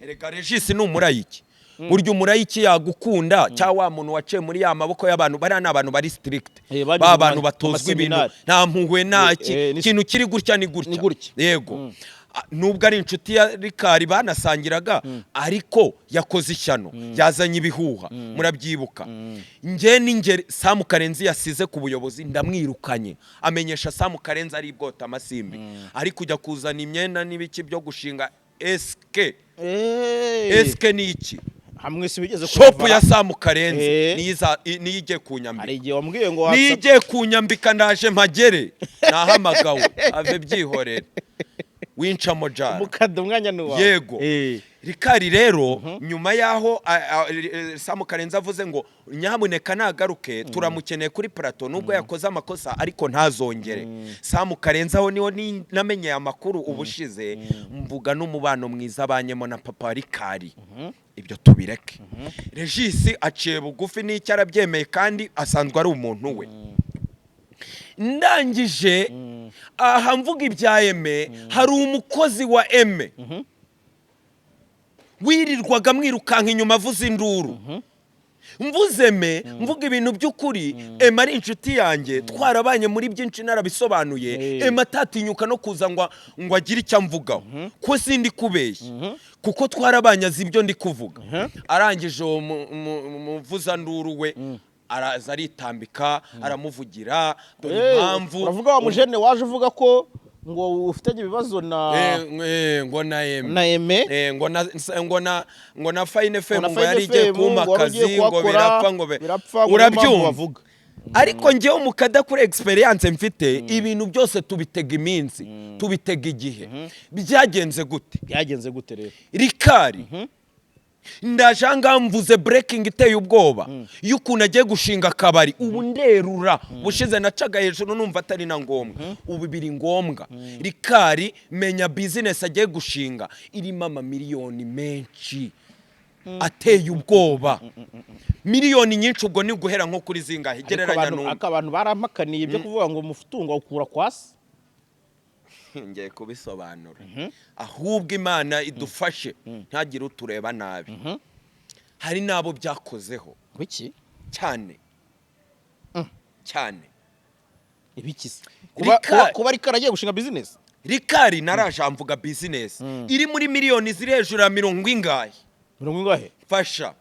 Erega Regisi ni umurayiki. Burya umurayiki yagukunda, cyangwa wa muntu waciye muri ya maboko y'abantu bariya, ni abantu bari strict. Banyuze Ba bantu mu batozwa ibintu. maseminari. Nta mpuhwe, nta ki. Ikintu kiri gutya ni gutya. Ni gutya. Yego. Nubwo ari inshuti ya Rikari banasangiraga, ariko yakoze ishyano, yazanye ibihuha, murabyibuka. Njye n'ingeri Samu Karenzi yasize ku buyobozi, ndamwirukanye. Amenyesha Samu Karenzi ari bwota amasimbi, ari kujya kuzana imyenda n'ibiki byo gushinga SK. SK ni iki? Hamwe si bigeze Shop kuhavara. ya Samu Karenzi niyo igiye kunyambika. Hari igihe wambwiye ngo Niyo WhatsApp. igiye kunyambika. Ndaje mpagere, nahamagawe, ave byihorere, wincamo jara. Mukada, umwanya ni uwawe. Yego. Rikari rero, nyuma y'aho Samu Karenzi avuze ngo nyamuneka nagaruke, turamukeneye kuri plateau, nubwo yakoze amakosa ariko ntazongere. Samu Karenzi aho niho namenyeye amakuru ubushize, mvuga n'umubano mwiza abanyemo na papa Rikari. Ibyo tubireke. Regis aciye bugufi n'icyo arabyemeye, kandi asanzwe ari umuntu we. Ndangije aha mvuga ibya Eme, hari umukozi wa Eme wirirwaga mwirukanka inyuma avuza induru. Mvuze Eme, mvuga ibintu by'ukuri. Eme ari inshuti yanjye, twarabanye muri byinshi, narabisobanuye. Eme atatinyuka no kuza ngo agire icyo amvugaho, ko sindi kubeshya, kuko twarabanye, azi ibyo ndi kuvuga. Arangije uwo muvuzanduru we araza aritambika, aramuvugira, dore impamvu. Uravuga wa mujene waje uvuga ko ngo ufitanye ibibazo na Ngo na Eme. Na Eme. Ngo na Fine FM. Ngo na Ngo Fine yari igiye FM, kumpa ngo wari akazi ugiye ngo kuhakora, birapfa, ngo birapfa, ngo niyo mpamvu urabyumva. bavuga. Ariko njyewe umukada, kuri experience mfite, ibintu byose tubitega iminsi, tubitega igihe. Byagenze gute? Byagenze gute rero? Rikari ndaje ahangaha mvuze breaking iteye ubwoba y'ukuntu agiye gushinga akabari. Ubu nderura, bushize nacaga hejuru numva atari na ngombwa, ubu biri ngombwa. Rikari, menya business agiye gushinga irimo amamiliyoni menshi ateye ubwoba, miliyoni nyinshi. Ubwo ni guhera nko kuri zingahe? Ariko Gereranya. abantu, ariko abantu barampakaniye ibyo kuvuga ngo umutungo awukura kwa se. Ngiye kubisobanura. Ahubwo Imana idufashe ntagire utureba nabi. Hari n'abo byakozeho. Kuki? Cyane cyane. Ibiki se? Kuba kuba Rikari agiye gushinga business? Rikari naraje mvuga business iri muri miliyoni ziri hejuru ya mirongo ingahe? Mirongo ingahe? Fasha.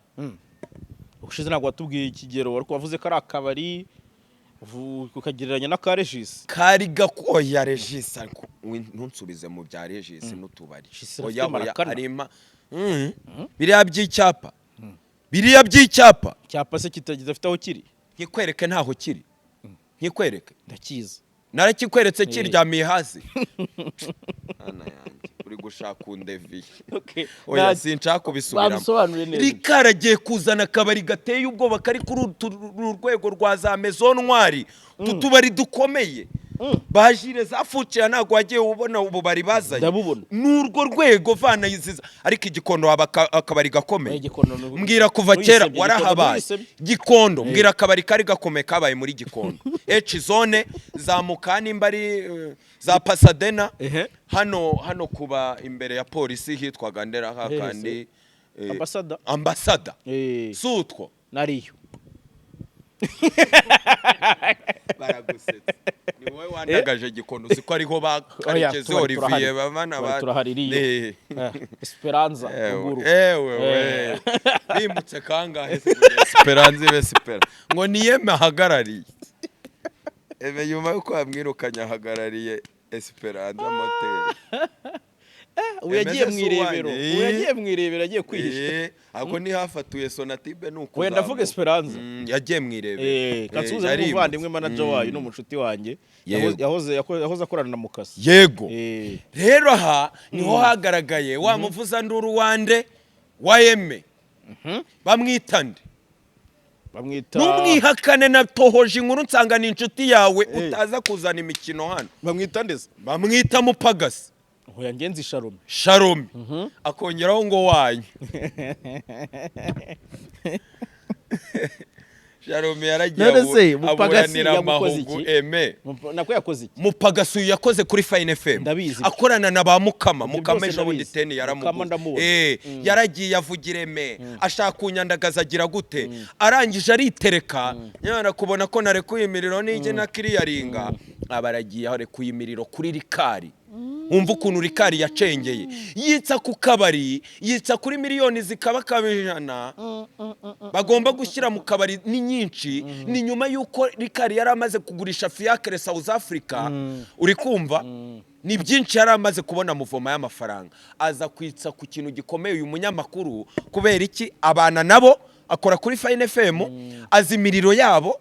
Ubushize ntabwo watubwiye ikigero, ariko wavuze ko ari akabari, ukagereranya n'aka Regis. Kari gakoya Regis, ariko ntunsubize mu bya Regis n'utubari. Regis afite Oya, oya. marakana. Arima biriya by'icyapa, biriya by'icyapa. Icyapa se kitagifite aho kiri? Nkikwereke? Ntaho kiri, nkikwereke? Ndakizi. Narakikweretse kiryamiye hasi. Ana yanjye, uri gushaka undeviye. Oya, sinshaka kubisubiramo. Babisobanuye neza. Rikari agiye kuzana akabari gateye ubwoba, kari kuri uru rwego rwa za Maison Noire, utu tubari dukomeye bajire za fuciya. Ntabwo wagiye ubona ububari bazanye? Ndabubona. N'urwo rwego vana yiziza, ariko igikondo haba akabari gakomeye. Eh, Gikondo Mbwira, kuva kera ntuyisebye, warahabaye. Gikondo ntuyisebye. Gikondo, mbwira akabari kari gakomeye kabaye muri Gikondo, H zone, zamuka nimba ari za Pasadena. Hano kuba imbere ya polisi hitwaga Ndera hakandi Ambasada. Ambasada. Si utwo? Nariyo. Baragusetse, ni wowe wandagaje Gikondo. Uzi ko ariho ba Oya, Karekezi tubari Olivier turahari. bavana Tubari turahari iriyo. Esperanza ruguru. Ewe we, bimutse kangahe se kugira Esperanza ibe Sipera? Ngo niyeme ahagarariye Eme nyuma yuko bamwirukanye, ahagarariye Esperanza Moteri. Ubu yagiye Emeze mu si irebero. uwanjye. Ubu yagiye mu irebero, agiye kwihisha. Ahubwo ntihafatuye Sonatibe ni Wenda ndavuga Esperanza. Yagiye mu irebero. Katsuze Yarimutse. n'umuvandimwe, manager wayo ni umunshuti wanjye. Yego. Yahoze akorana na Mukasi. Yego. Rero aha niho hagaragaye wa muvuzanduru wande wa Eme, bamwita nde? Bamwita Ntumwihakane, natohoje inkuru nsanga ni inshuti yawe, utaza kuzana imikino hano. Bamwita ndeze? Bamwita Mupagasi. Oya, ngenzi Sharome. Sharome, akongeraho ngo wanyu. Sharome yaragiye None se, Mupagasi aburanira yamukoze amahugu iki? Eme. Nako yakoze iki? Mupagasi uyu yakoze kuri Fine FM. Ndabizi. Akorana na ba Mukama. Ibyo Mukama byose ejo bundi ndabizi. teni Mukama yaramuguze. ndamubona. Yaragiye avugira Eme, ashaka kunyandagaza, agira gute, arangije aritereka nyamara kubona ko narekuye imiriro n'ijye na kiriya ringa, aba aragiye arekuye imiriro kuri Rikari. Wumva ukuntu Rikari yacengeye, yitsa ku kabari, yitsa kuri miliyoni zikaba 100 bagomba gushyira mu kabari, ni nyinshi. Ni nyuma y'uko Rikari yari amaze kugurisha fiacre South Africa, uri kumva? Ni byinshi yari amaze kubona muvoma y'amafaranga, aza kwitsa ku kintu gikomeye. Uyu munyamakuru, kubera iki? Abana nabo akora kuri Fine FM, azi imiriro yabo.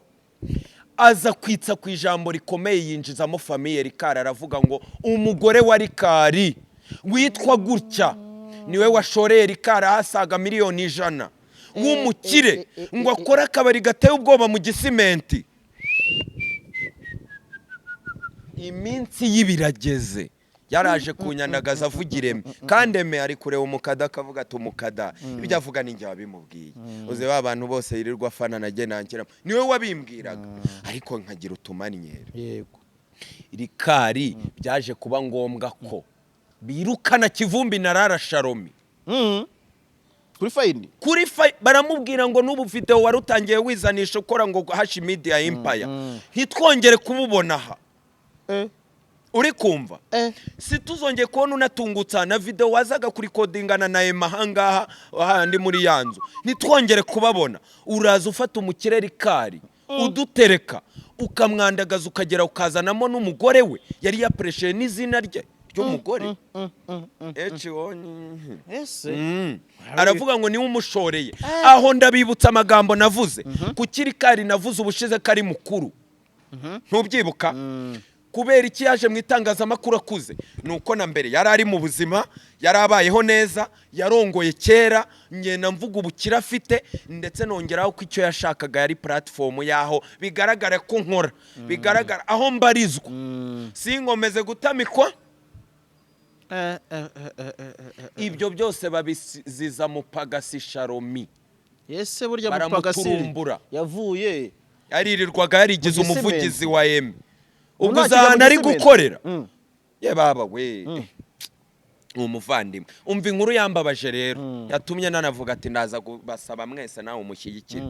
Aza kwitsa ku ijambo rikomeye, yinjizamo famille Rikari. Aravuga ngo umugore wa Rikari witwa gutya niwe washoreye Rikari ahasaga miliyoni 100, w'umukire, ngo akore akabari gateye ubwoba mu Gisimenti. Iminsi y'ibirageze, yaraje kunyandagaza avugira Eme, kandi Eme ari kureba umukada akavuga ati: "Umukada ibyo avuga ni njye wabimubwiye." Uzi ba bantu bose yirirwa afana na nankiramo, niwe wabimbwiraga, ariko nkagira utumanyere. Rikari byaje kuba ngombwa ko birukana Kivumbi na Rara Sharomi. Kuri Fine. Kuri baramubwira ngo n'ubu video wari utangiye wizanisha ukora ngo Hashi Media Empire, ntitwongere kububona aha. Uri kumva? Si tuzongeye kubona unatungutsa na video wazaga kurikodingana na Emma ahangaha handi muri ya nzu, ntitwongere kubabona. Uraza ufata umukire Rikari udutereka, ukamwandagaza, ukagera ukazanamo n'umugore we yari yapuresheje n'izina rye ry'umugore. Ese? Aravuga ngo niwe umushoreye. Aho ndabibutsa amagambo navuze ku Rikari, navuze ubushize ko ari mukuru, ntubyibuka? Kubera iki yaje mu itangazamakuru akuze? Ni uko na mbere yari ari mu buzima, yari abayeho neza, yarongoye kera. Ngenda mvuga ubukire afite, ndetse nongeraho ko icyo yashakaga yari platform y'aho bigaragara ko nkora, bigaragara aho mbarizwa, sinkomeze gutamikwa. Ibyo byose babiziza Mupagasi Sharomi. Ese burya Mupagasi Baramuturumbura. yavuye Yaririrwaga yarigize mu Gisimenti. umuvugizi wa Eme. Ubwo Nta uzi ahantu kijya mu ari Gisimenti. gukorera? Ye baba we, ni umuvandimwe. Umva inkuru yambabaje rero, yatumye nanavuga ati ndaza kubasaba mwese nawe umushyigikire.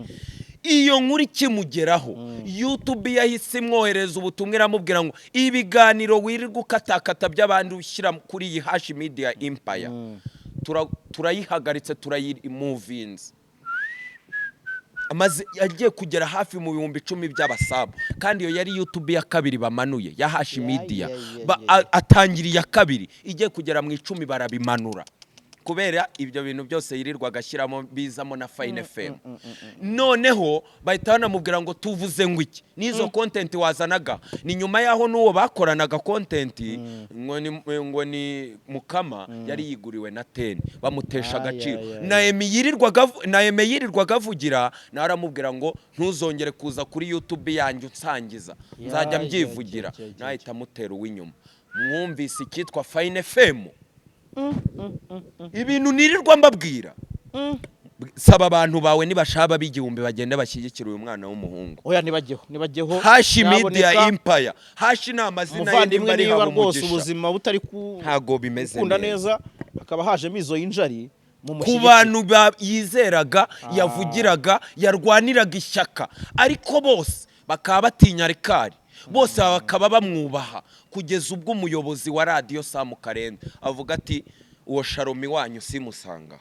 Iyo nkuru ikimugeraho, YouTube yahise imwohereza ubutumwa, iramubwira ngo ibiganiro wirirwa ukatakata by'abandi ushyira kuri iyi Hashi Media Empire, turayihagaritse, turayimuvinze. Amaze yagiye kugera hafi mu 10,000 by'abasabu, kandi iyo yari YouTube ya kabiri bamanuye ya Hashi Media. Atangira iya kabiri igiye kugera mu 10, barabimanura kubera ibyo bintu byose yirirwaga ashyiramo bizamo na Fine FM. Noneho bahita banamubwira ngo tuvuze ngo iki n'izo content wazanaga. Ni nyuma y'aho n'uwo bakoranaga content, ngo ni Mukama, yari yiguriwe na Teni, bamutesha agaciro. Na Eme yirirwaga avugira, nawe aramubwira ngo ntuzongere kuza kuri YouTube yanjye unsangiza, nzajya mbyivugira. Nawe ahita amutera uw'inyuma. Mwumvise icyitwa Fine FM, ibintu nirirwa mbabwira. Saba abantu bawe nibashaba b'igihumbi bagenda bashyigikira uyu mwana w'umuhungu. Oya, nibajyeho, nibajyeho. Hashi Media Nyaboneka, Empire, Hashi ni amazina ye. Umuvandimwe, Nimba ari niba haba rwose umugisha. ubuzima butari ku Ntago bimeze gukunda neza. neza, hakaba hajemo izo injari mu Ku mushyigikire. bantu yizeraga, yavugiraga, yarwaniraga ishyaka, ariko bose bakaba batinya Rikari, bose bakaba bamwubaha, kugeza ubwo umuyobozi wa radiyo Samu Karenzi avuga ati uwo Sharomi wanyu simusanga,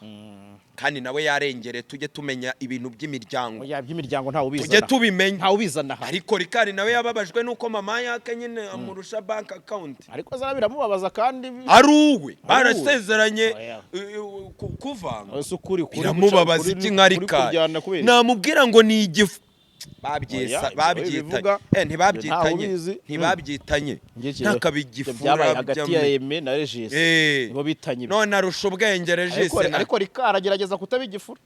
kandi nawe yarengereye. Tujye tumenya ibintu by'imiryango. Oya, by'imiryango ntawe Tujye ubizana. tubimenya. Ntawe ubizana aha. Ariko Rikari nawe yababajwe nuko mama yake nyine amurusha bank account. Ariko zara biramubabaza kandi Ari uwe, barasezeranye. Oya. Kuvanga Ese ukuri kuri biramubabaza iki nka kuri Rikari? kuryana kubera iki? Namubwira ngo ni igifu babyisa. Oya, ibyo Babyitanye. bivuga, Ntibabyitanye. ntawe ubizi. Ntibabyitanye. Ngiki Ntakabigifura. byabaye hagati ya Eme na Regis, nibo bitanye ibyo. None arusha ubwenge Regis. Ariko Rikari agerageza kutaba igifura.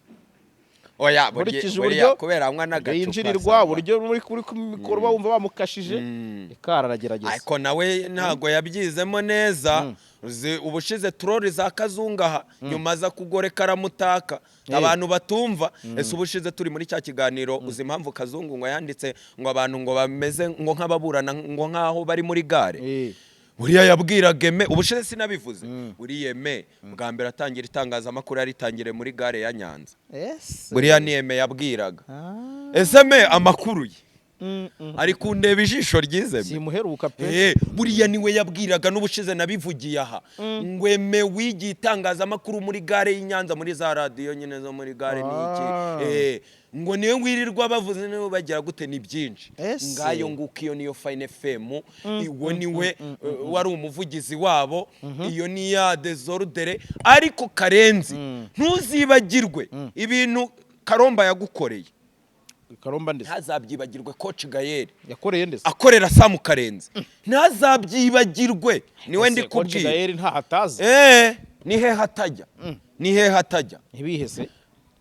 Oya, Nkurikije buriya uburyo kubera anywa n'agacupa yinjirirwa, asanga. uburyo muri kuri ku mikoro bumva bamukashije, Rikari aragerageza. Ariko nawe ntago yabyizemo neza. Uzi ubushize troll za Kazungaha, nyuma aza kugoreka aramutaka, abantu batumva. Ese ubushize turi muri cya kiganiro, uzi impamvu Kazungu ngo yanditse ngo abantu ngo bameze ngo nk'ababurana, ngo nk'aho bari muri gare? Buriya yabwiraga Eme. Ubushize sinabivuze? Buriya Eme bwa mbere atangira itangazamakuru yaritangiriye muri gare ya Nyanza. Ese? Buriya ni Eme yabwiraga. Ese Eme amakuru ye? Ari kundeba ijisho ryizeme. Simuheruka pe. Buriya niwe yabwiraga n'ubushize nabivugiye aha, ngweme wigiye itangazamakuru muri gare y'i Nyanza, muri za radiyo nyine zo muri gare n'iki. Ngo niwe wirirwa bavuze, niwe bagira gute, ni byinshi. Ese. Ngayo nguko, iyo niyo Fine FM, uwo niwe wari umuvugizi wabo. Iyo ni ya désordre. Ariko Karenzi, ntuzibagirwe ibintu Karomba yagukoreye. Karomba ndetse? Ntazabyibagirwe Coach Gael. Yakoreye ndetse? Akorera Samu Karenzi, ntazabyibagirwe, niwe ndi Ese Coach kubwira. Gael ntaho atazi? Ni hehe atajya? Ni hehe atajya? Ntibihese.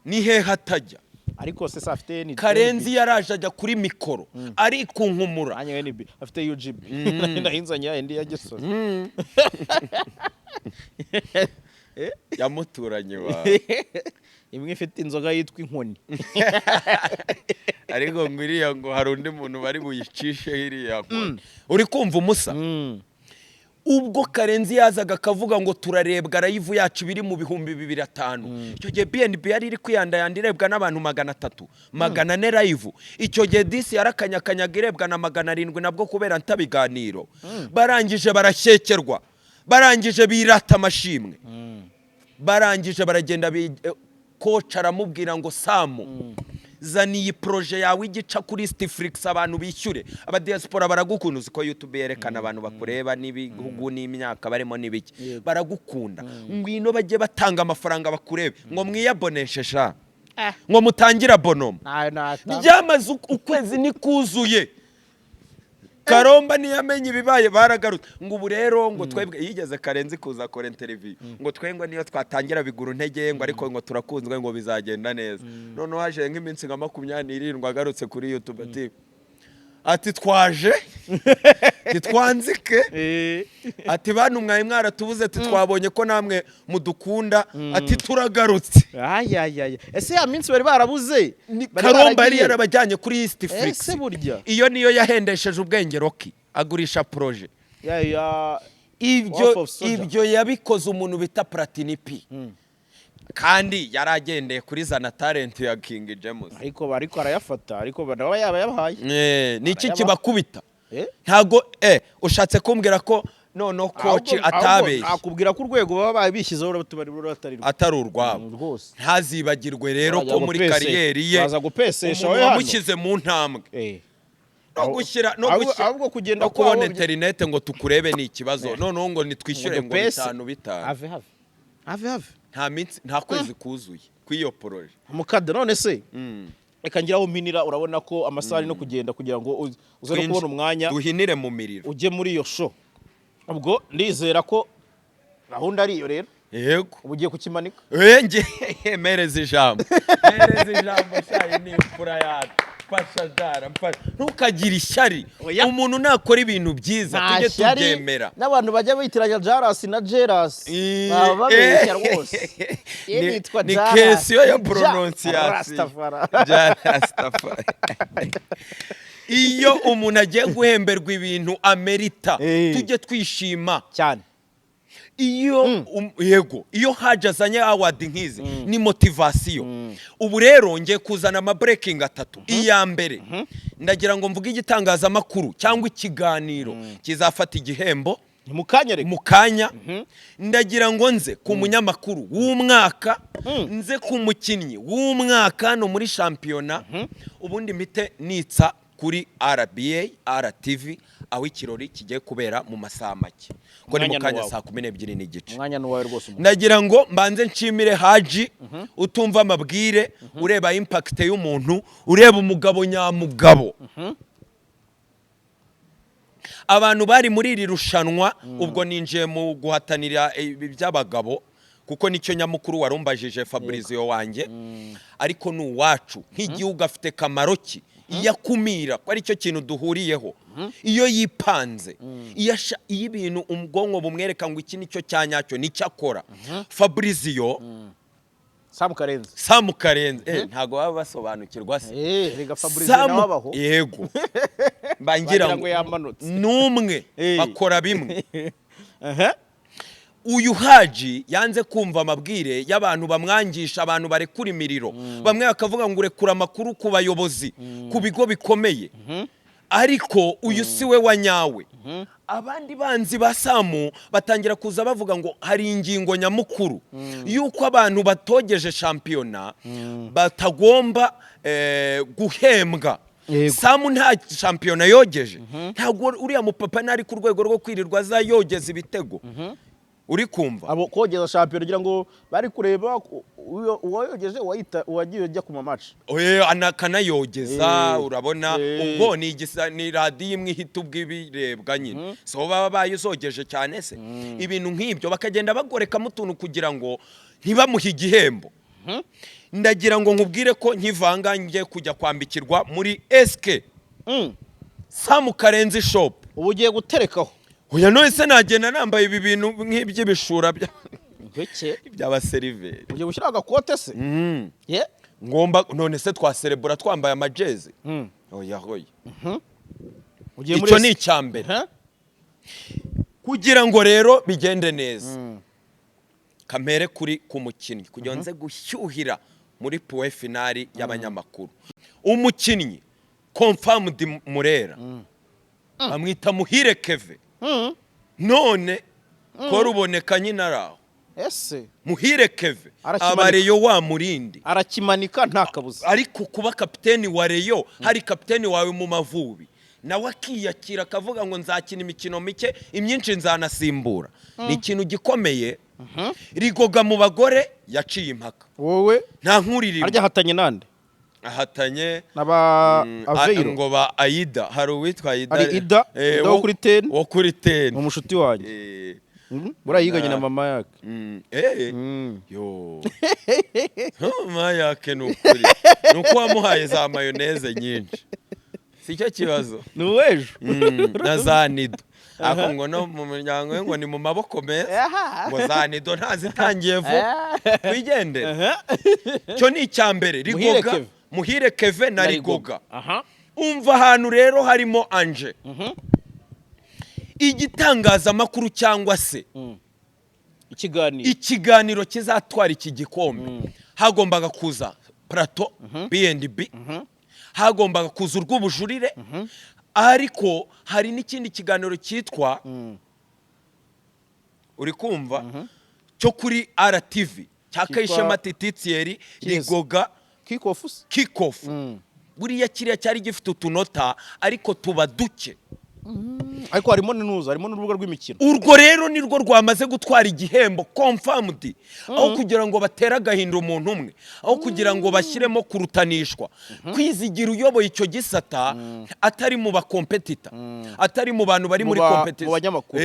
Ni hehe atajya? Ariko se afite ni Karenzi yaraje ajya kuri mikoro arikunkumura. Nanjye NB afite UGB, nahinzanye ya indi ya Gisozi. Yamuturanye wawe. Imwe ifite inzoga yitwa inkoni. Ariko ngo iriya, ngo hari undi muntu bari buyicishe iriya nkoni, uri kumva umusa. Ubwo Karenzi yazaga akavuga ngo turarebwa, live yacu biri mu 2500, icyo gihe BNB yari iri kwiyandayanda irebwa n'abantu 300, 400 live. Icyo gihe disi yarakanyakanyaga irebwa na 700, nabwo kubera ntabiganiro. Barangije barashyekerwa, barangije birata amashimwe, barangije baragenda. Coach aramubwira ngo: "Samu, zana iyi projet yawe igica kuri Stiflix, abantu bishyure, abadiaspora baragukunda." Uzi ko YouTube yerekana abantu bakureba n'ibihugu n'imyaka barimo n'ibiki. Baragukunda, ngwino bajye batanga amafaranga bakurebe, ngo mwiyaboneshe sha, ngo mutangire abonnement. Ntayo natanga. Byamaze ukwezi ntikuzuye, Karomba ntiyamenye ibibaye, baragarutse ngo ubu rero ngo twebwe yigeze Karenzi kuza akora interview, ngo twengwe niyo twatangira bigura intege, ngo ariko ngo turakunzwe, ngo bizagenda neza. Noneho haje nk'iminsi nka 27 agarutse kuri YouTube ati twaje titwanzike, ati bantu mwari mwaratubuze, ati twabonye ko namwe mudukunda, ati turagarutse. Ayayaya, ese ya minsi bari barabuze? Ni Bari Karomba yari baragiye. yarabajyanye kuri East Flix. Ese burya Iyo niyo yahendesheje ubwenge Rocky agurisha projet. Ya Ibyo Wolf of Soldier. Ibyo yabikoze umuntu bita Platini P, kandi yari agendeye kuri zana talent ya King James. Ariko arayafata, ariko nawe yaba yabahaye. Niki Arayabaha. kibakubita? Eh? Ntago ushatse kumbwira ko noneho coach atabeshye? Akubwira ko urwego baba bishyizeho tubari batari Atari urwabo. Rwose. Ntazibagirwe rero Baza ko muri carrière ye baza gupesesha umuntu we hano. wamushyize mu ntambwe no gushyira no gushyira Ahubwo kugenda no kubona kwabo interinete ngo tukurebe ni ikibazo, noneho ngo nitwishyure ngo dupese. bitanu bitanu. Have, have, have, have. Nta minsi, nta kwezi kuzuye kw'iyo projet. Mukada, none se reka ngiraho mpinira, urabona ko amasaha ari no kugenda kugira ngo uze no kubona umwanya Duhinire mu miriro. ujye muri iyo show. Ubwo ndizera ko gahunda ari iyo rero. Yego. Ubu ugiye kukimanika. Nge mereza ijambo, mereza ijambo shayi, ni imfura yacu, mfasha jara, mfasha, ntukagire ishyari. Oya. Umuntu nakora ibintu byiza Nta tujye shyari, tubyemera. N'abantu bajya bitiranya Jarasi na Jerasi baba babeshya rwose. Ye nitwa Ni Jaras. question ya Ja prononciation. Rastafari. Ja Rastafari. Iyo umuntu agiye guhemberwa ibintu amerita, tujye twishima. Cyane. Iyo yego, iyo haje azanye award nk'izi ni motivation. Ubu rero ngiye kuzana ama breaking atatu. Iya mbere, ndagira ngo mvuge igitangazamakuru cyangwa ikiganiro kizafata igihembo. Ni mu kanya reka. Mu kanya ndagira ngo nze ku munyamakuru w'umwaka, nze ku mukinnyi w'umwaka hano muri shampiyona, ubundi mpite nitsa kuri RBA RTV, aho ikirori kigiye kubera mu masaha make, ko ni mu Umwanya ni kanya uwawe. saa 12:30. Umwanya ni uwawe rwose umuntu. Ndagira ngo mbanze nshimire Haji utumva amabwire, ureba impact y'umuntu, ureba umugabo nyamugabo. Abantu bari muri iri rushanwa, ubwo ninjiye mu guhatanira ibi by'abagabo kuko nicyo nyamukuru warumbajije, Fabrizio wanjye, ariko ni uwacu nk'igihugu, afite kamaro ki iyo akumira ko aricyo kintu duhuriyeho, iyo yipanze, iyo ibintu ubwonko bumwereka ngo iki nicyo cya nyacyo, nicyo akora, Fabrizio. Samu Karenzi. Samu Karenzi, ntabwo baba basobanukirwa se? Rega Fabrizio nawe abaho. Yego, mba ngira Wagira ngo ngo yamanutse. n'umwe bakora bimwe. Uyu Haji yanze kumva amabwire y'abantu bamwangisha, abantu barekura imiriro, bamwe bakavuga ngo urekura amakuru ku bayobozi, ku bigo bikomeye. Ariko uyu si we wa nyawe. Abandi banzi ba Samu batangira kuza bavuga ngo hari ingingo nyamukuru y'uko abantu batogeje shampiyona batagomba guhembwa. Samu nta shampiyona yogeje. Ntabwo uriya mupapa ntari ku rwego rwo kwirirwa aza yogeza ibitego, uri kumva? Abo kogeza shampiyona, ugira ngo bari kureba uwayogeje, uwagiye ujya ku ma match. Oye, akanayogeza. Urabona, ubwo ni igisa ni radiyo imwe ihita ubwo ibirebwa nyine, so baba bayizogeje cyane se, ibintu nk'ibyo bakagenda bagorekamo utuntu kugira ngo ntibamuhe igihembo. Ndagira ngo nkubwire ko nkivanga ngiye kujya kwambikirwa muri SK Samu Karenzi Shop. Ubu ugiye guterekaho? Oya, none se nagenda nambaye ibi bintu nk'iby'ibishura Ngweke? by'abaseriveri? Ugiye gushyiraho agakote se? Ye. Ngomba, none se twaserebura twambaye amajezi? Oya, oya. Ugiye muri Icyo ni icya mbere. Huh? Kugira ngo rero bigende neza, kamere kuri ku mukinnyi, kugira ngo nze gushyuhira muri point final y'abanyamakuru. Umukinnyi confirmed Murera bamwita Muhire Keve. None ko ruboneka nyine ari aho. Ese? Muhire Keve. Arakimanika. Abareyo wa murindi. Arakimanika nta kabuza. Ariko kuba kapiteni wa Rayon, hari kapiteni wawe mu Mavubi nawe akiyakira akavuga ngo nzakina imikino mike, imyinshi nzanasimbura, ni ikintu gikomeye. Rigoga mu bagore yaciye impaka. Wowe. Nta nkuririmo. Harya ahatanye nande? Ahatanye n'aba Aveiro. Ngo ba Aida, hari uwitwa Aida. Hari Ida, Ida wo kuri Ten. Wo kuri Ten. Ni umushuti wanjye. Buriya yiganye na mama yake. Yo, mama yake, ni ukuri ni uko wamuhaye za mayonnaise nyinshi, si cyo kibazo. Ni uw'ejo. Na za Nido, ariko ngo no mu muryango we ngo ni mu maboko meza, ngo za Nido ntazitangiye vuba, twigendere. Cyo ni icya mbere. Muhire Rigoga. Keve. Muhire Keve na Rigoga. Aha. Umva, ahantu rero harimo anje igitangazamakuru cyangwa se Ikiganiro. ikiganiro kizatwara iki gikombe, hagombaga kuza Plateau B&B, hagombaga kuza urw'ubujurire, ariko hari n'ikindi kiganiro cyitwa, uri kumva, cyo kuri RTV cya Kayishema Titiyeri. Kizi. Rigoga. Kick-off se? Kick-off. Buriya kiriya cyari gifite utunota, ariko tuba duke. Ariko harimo n'inuza, harimo n'urubuga rw'imikino. Urwo rero nirwo rwamaze gutwara igihembo confirmed. Aho kugira ngo batere agahinda umuntu umwe, aho kugira ngo bashyiremo kurutanishwa, Kwizigira uyoboye icyo gisata atari mu ba competitor, atari mu bantu bari Mu muri competition mu banyamakuru.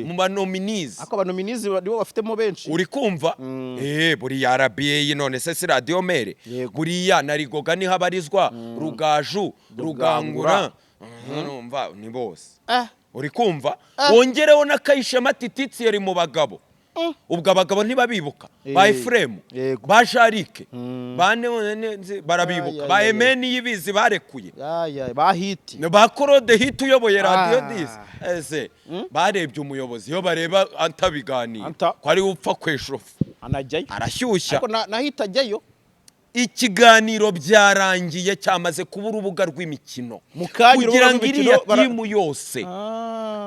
Mu ba nominees. Ariko aba nominees nibo bafitemo benshi. Uri kumva, buriya RBA, none se si Radiyo Mere? Yego. Buriya na Rigoga niho abarizwa, Rugaju, Rugangura, urumva ni bose. Uri kumva, wongereho n'Akayishema Tititsiyeri mu bagabo. Ubwo abagabo ntibabibuka ba Efuremu, ba Jarike, ba barabibuka, Ay, ba ay, ay, Emeni y'ibizi barekuye. Ay, ay, ba Hiti. Ba Korode Hiti uyoboye Radiyo 10. Ese barebye umuyobozi, iyo bareba antabiganira Anta. ko ari we upfa kweshofa. Anajyayo. Arashyushya. Ariko na Hiti ajyayo. Ikiganiro byarangiye cyamaze kuba urubuga rw'imikino. Mu kanya kugira urubuga ngo iriya rw'imikino team yose,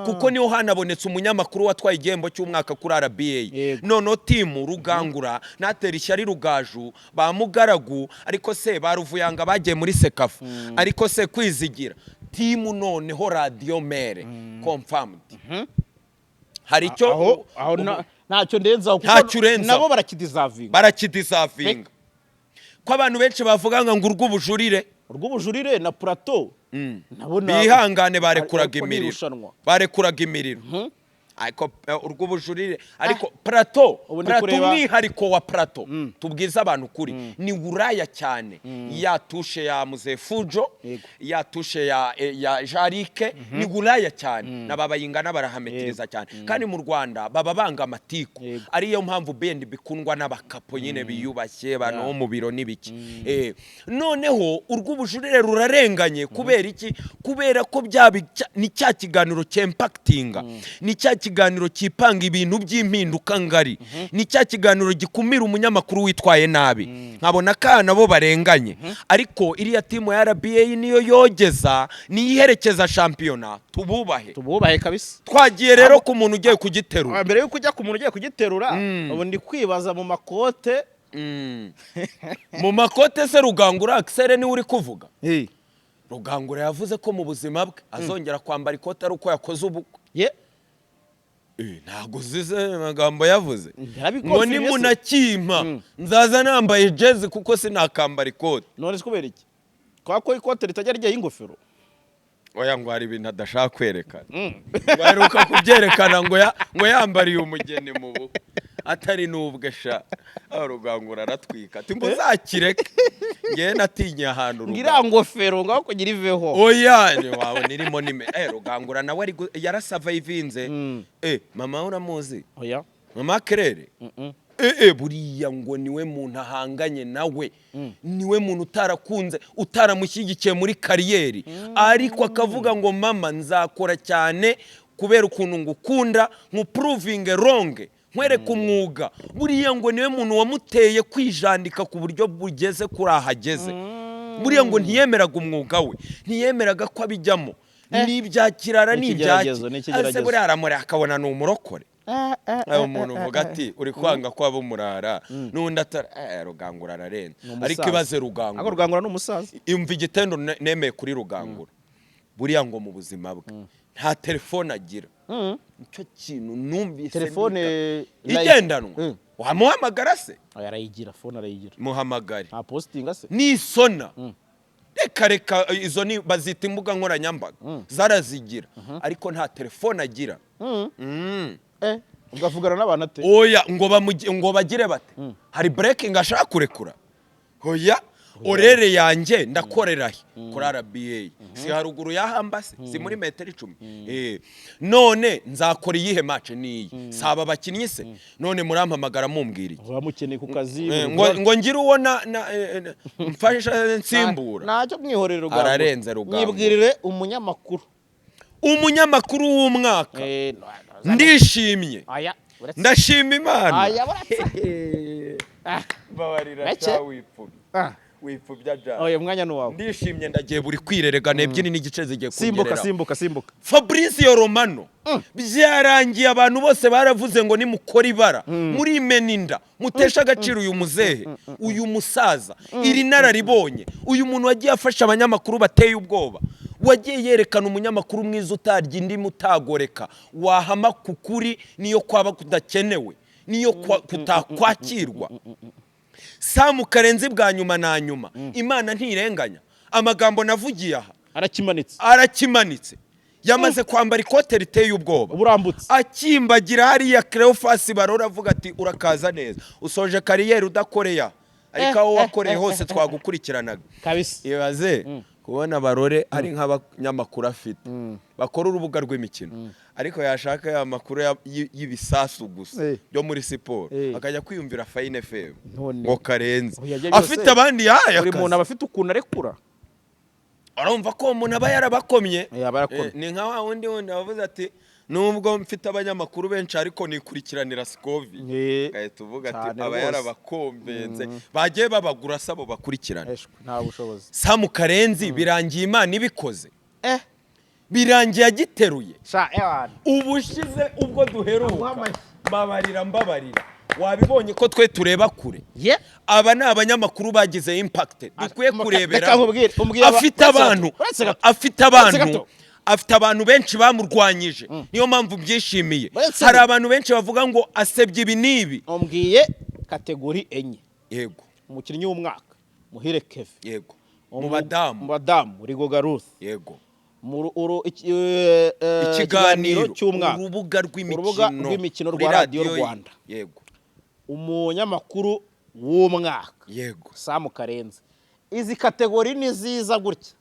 kuko niho hanabonetse umunyamakuru watwaye igihembo cy'umwaka kuri RBA. Noneho team Rugangura natera ishyari Rugaju ba Mugaragu, ariko se ba Ruvuyanga bagiye muri CECAFA, ariko se Kwizigira, team noneho Radiyo Mere confirmed, hari icyo Aho ntacyo ndenzaho kuko Ntacyo urenzaho. nabo barakideservinga. Barakideservinga, ko abantu benshi bavuga ngo urw'ubujurire. Urw'ubujurire na Plateau nabo Bihangane, barekuraga Ariko ni imiriro. irushanwa. Barekuraga imiriro, ariko urw'ubujurire, ariko Plateau, Ubu ndi Plateau, umwihariko wa Plateau, tubwize abantu kuri ni buraya cyane, ya touche ya Muzefujo, ya touche ya Jarike, ni buraya cyane n'ababayingana barahametiriza cyane, kandi mu Rwanda baba banga amatiku. Ariyo mpamvu bendi bikundwa n'abakapo nyine biyubashye, abantu bo mu biro n'ibiki. Noneho urw'ubujurire rurarenganye. Kubera iki? Kubera ko ni cya kiganiro cy'impactinga, ni cya kiganiro cyipanga ibintu by'impinduka ngari, ni cya kiganiro gikumira umunyamakuru witwaye nabi, nkabona kana bo barenganye. Ariko iriya team ya RBA niyo yogeza, niyo iherekeza shampiyona, tububahe. Tububahe kabisa. Twagiye rero ku muntu ugiye kugiterura. Mbere yuko ujya ku muntu ugiye kugiterura, ubu ndi kwibaza mu makote. Mu makote se, Rugangura Axel niwe uri kuvuga. Rugangura yavuze ko mu buzima bwe azongera kwambara ikote ari uko yakoze ubukwe. Ye? Ntabwo uzize amagambo yavuze ngo Yarabikonfirmye se? Nimunakimpa nzaza nambaye jezi kuko sinakambara ikote. None se kubera iki? Kwa ko ikote ritajya rijyaho ingofero? Oya, ngo hari ibintu adashaka kwerekana, ngo aheruka kubyerekana, ngo yambariye umugeni mu bukwe atari n'ubwe sha. Aho Rugangura aratwika ati ngo uzakireke, ngewe natinye ahantu Ngo Rugangura. iriya ngofero ngaho kugira iveho. Oya, ni wabona irimo nime Rugangura nawe ari yarasavayivinze. Mama we uramuzi? Oya. Mama Kerere. Buriya ngo niwe muntu ahanganye nawe, niwe muntu utarakunze, utaramushyigikiye muri carrière, ariko akavuga ngo mama, nzakora cyane kubera ukuntu ngukunda, nkuprovinge wrong, nkwereke umwuga. Buriya ngo niwe muntu wamuteye kwijandika ku buryo bugeze kuri ahageze. Buriya ngo ntiyemeraga umwuga we, ntiyemeraga ko abijyamo, ni ibya kirara, Ni ni ibyaki. ikigeragezo, ni ikigeragezo. Ese buriya aramureba akabona ni umurokore? Ayo, umuntu uvuga ati uri kwanga ko aba umurara n'undi atara, Rugangura ararenze. Ni umusaza. Ariko ibaze Ariko Rugangura. Rugangura ni umusaza. Imva igitendo nemeye kuri Rugangura, buriya ngo mu buzima bwe nta telefone agira. Nicyo kintu numvise. Telefone igendanwa. Wamuhamagara se? Oya, arayigira, phone arayigira. Muhamagare. Nta postinga se? Nisona, reka reka, izo ni bazita imbuga nkoranyambaga, zarazigira, ariko nta telefone agira. Ubwo avugana n'abantu ate? Oya, ngo ngo bagire bate, hari breaking ashaka kurekura? Oya, horaire yanjye ndakorera he? Kuri RBA, si haruguru y'ahamba se? Si muri metero 10? None nzakora iyihe match? Niyi si aba bakinnyi se? None murampamagara mumbwira iki? Uramukeneye ku kazi. Ngo ngire uwo na mfasha nsimbura. Ntacyo, mwihorere Rugangura. Ararenze Rugangura. Mwibwirire umunyamakuru. Umunyamakuru w'umwaka. No, Ndishimye. Aya, uretse. Ndashima Imana. Aya, uretse. Mbabarira. Gake. Sha, wipfubya. Wipfubya ja. Oya, umwanya ni uwawe. Ndishimye, ndagiye buri kwirerega 2:30 zigiye Simbuka. kungereraho. Simbuka, simbuka. Fabrizio Romano, byarangiye. Abantu bose baravuze ngo nimukora ibara murimena inda, mutesha agaciro uyu muzehe, uyu musaza, iri nararibonye, uyu muntu wagiye afasha abanyamakuru bateye ubwoba, wagiye yerekana umunyamakuru mwiza utarya indimi, utagoreka, wahama ku kuri niyo kwaba kudakenewe, niyo kutakwakirwa. Samu Karenzi, bwa nyuma na nyuma, Imana ntirenganya. Amagambo navugiye aha Arakimanitse. Arakimanitse, yamaze kwambara ikote riteye ubwoba. Uburambutse. Akimbagira hariya, Cleophas Barora avuga ati urakaza neza, usoje carrière udakoreya, ariko aho wakoreye hose twagukurikiranaga. Kabisa. Ibaze kubona Barore ari nk'abanyamakuru afite bakora urubuga rw'imikino, ariko yashaka ya makuru y'ibisasu gusa byo muri siporo, akajya kwiyumvira Fine FM. None. Ngo Karenzi Oya, ibyo byose, afite abandi yahaye buri akazi. muntu aba afite ukuntu arekura. Urumva ko uwo muntu aba yarabakomye. Aba yarakomye. Ni nka wa wundi wundi wavuze ati nubwo mfite abanyamakuru benshi, ariko nikurikiranira Sikovi. Gahita uvuga ati Cyane aba rwose. yarabakombenze, bagiye babagura sabo bakurikirana. Eshwe, nta bushobozi. Samu Karenzi, birangiye Imana ibikoze, birangiye agiteruye. Sha ewana. Ubushize ubwo duheruka Aguha amashyi. Mbabarira, mbabarira, wabibonye ko twe tureba kure. Aba ni abanyamakuru bagize impact dukwiye kurebera. Reka nkubwire, umbwire Afite uretse gato, abantu uretse gato. afite Uretse abantu gato. afite abantu benshi bamurwanyije, niyo mpamvu byishimiye. Uretse Hari gato. abantu benshi bavuga ngo asebye ibi n'ibi. Umbwiye catégorie enye. Yego. Umukinnyi w'umwaka, Muhire Keve. Yego, mu badamu. Mu badamu, Rigoga Ruth. Yego. Mu Ikiganiro cy'umwaka. Urubuga rw'imikino. Urubuga rw'imikino kuri rwa Radiyo radiyo. Rwanda. Yego. Umunyamakuru w'umwaka, Yego. Samu Karenzi. Izi catégorie ni ziza gutya.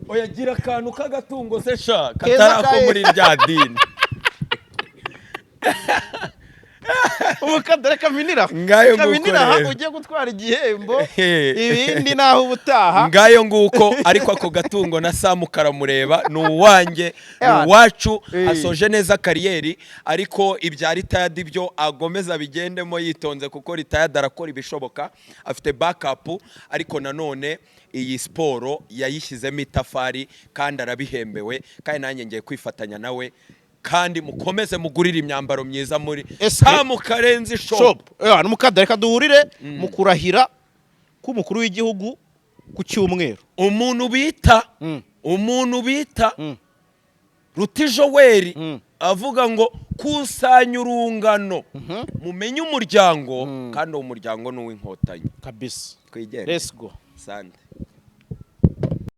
Oya, gira akantu k'agatungo se sha, Keza katari ako kahe? muri rya dini. Umukada, reka minira. Ngayo Reka nguko minira aha. Rero. Ugiye gutwara igihembo, ibindi naho ubutaha. Ngayo nguko. Ariko ako gatungo na Samu karamureba, ni uwanjye, ni uwacu. Asoje neza carrière, ariko ibya retired byo agomeza abigendemo yitonze, kuko retired arakora ibishoboka, afite backup. Ariko nanone iyi siporo yayishyizemo itafari kandi arabihembewe, kandi nanjye ngiye kwifatanya nawe. Kandi mukomeze mugurire imyambaro myiza muri Samu Karenzi Shop. Shop. N'umukada, reka duhurire mu kurahira k'umukuru w'igihugu ku cyumweru. Umuntu bita Ruti Joel avuga ngo kusanya urungano, mumenye umuryango, kandi uwo muryango ni uw'Inkotanyi. Kabisa. Twigende. Let's go. Sante.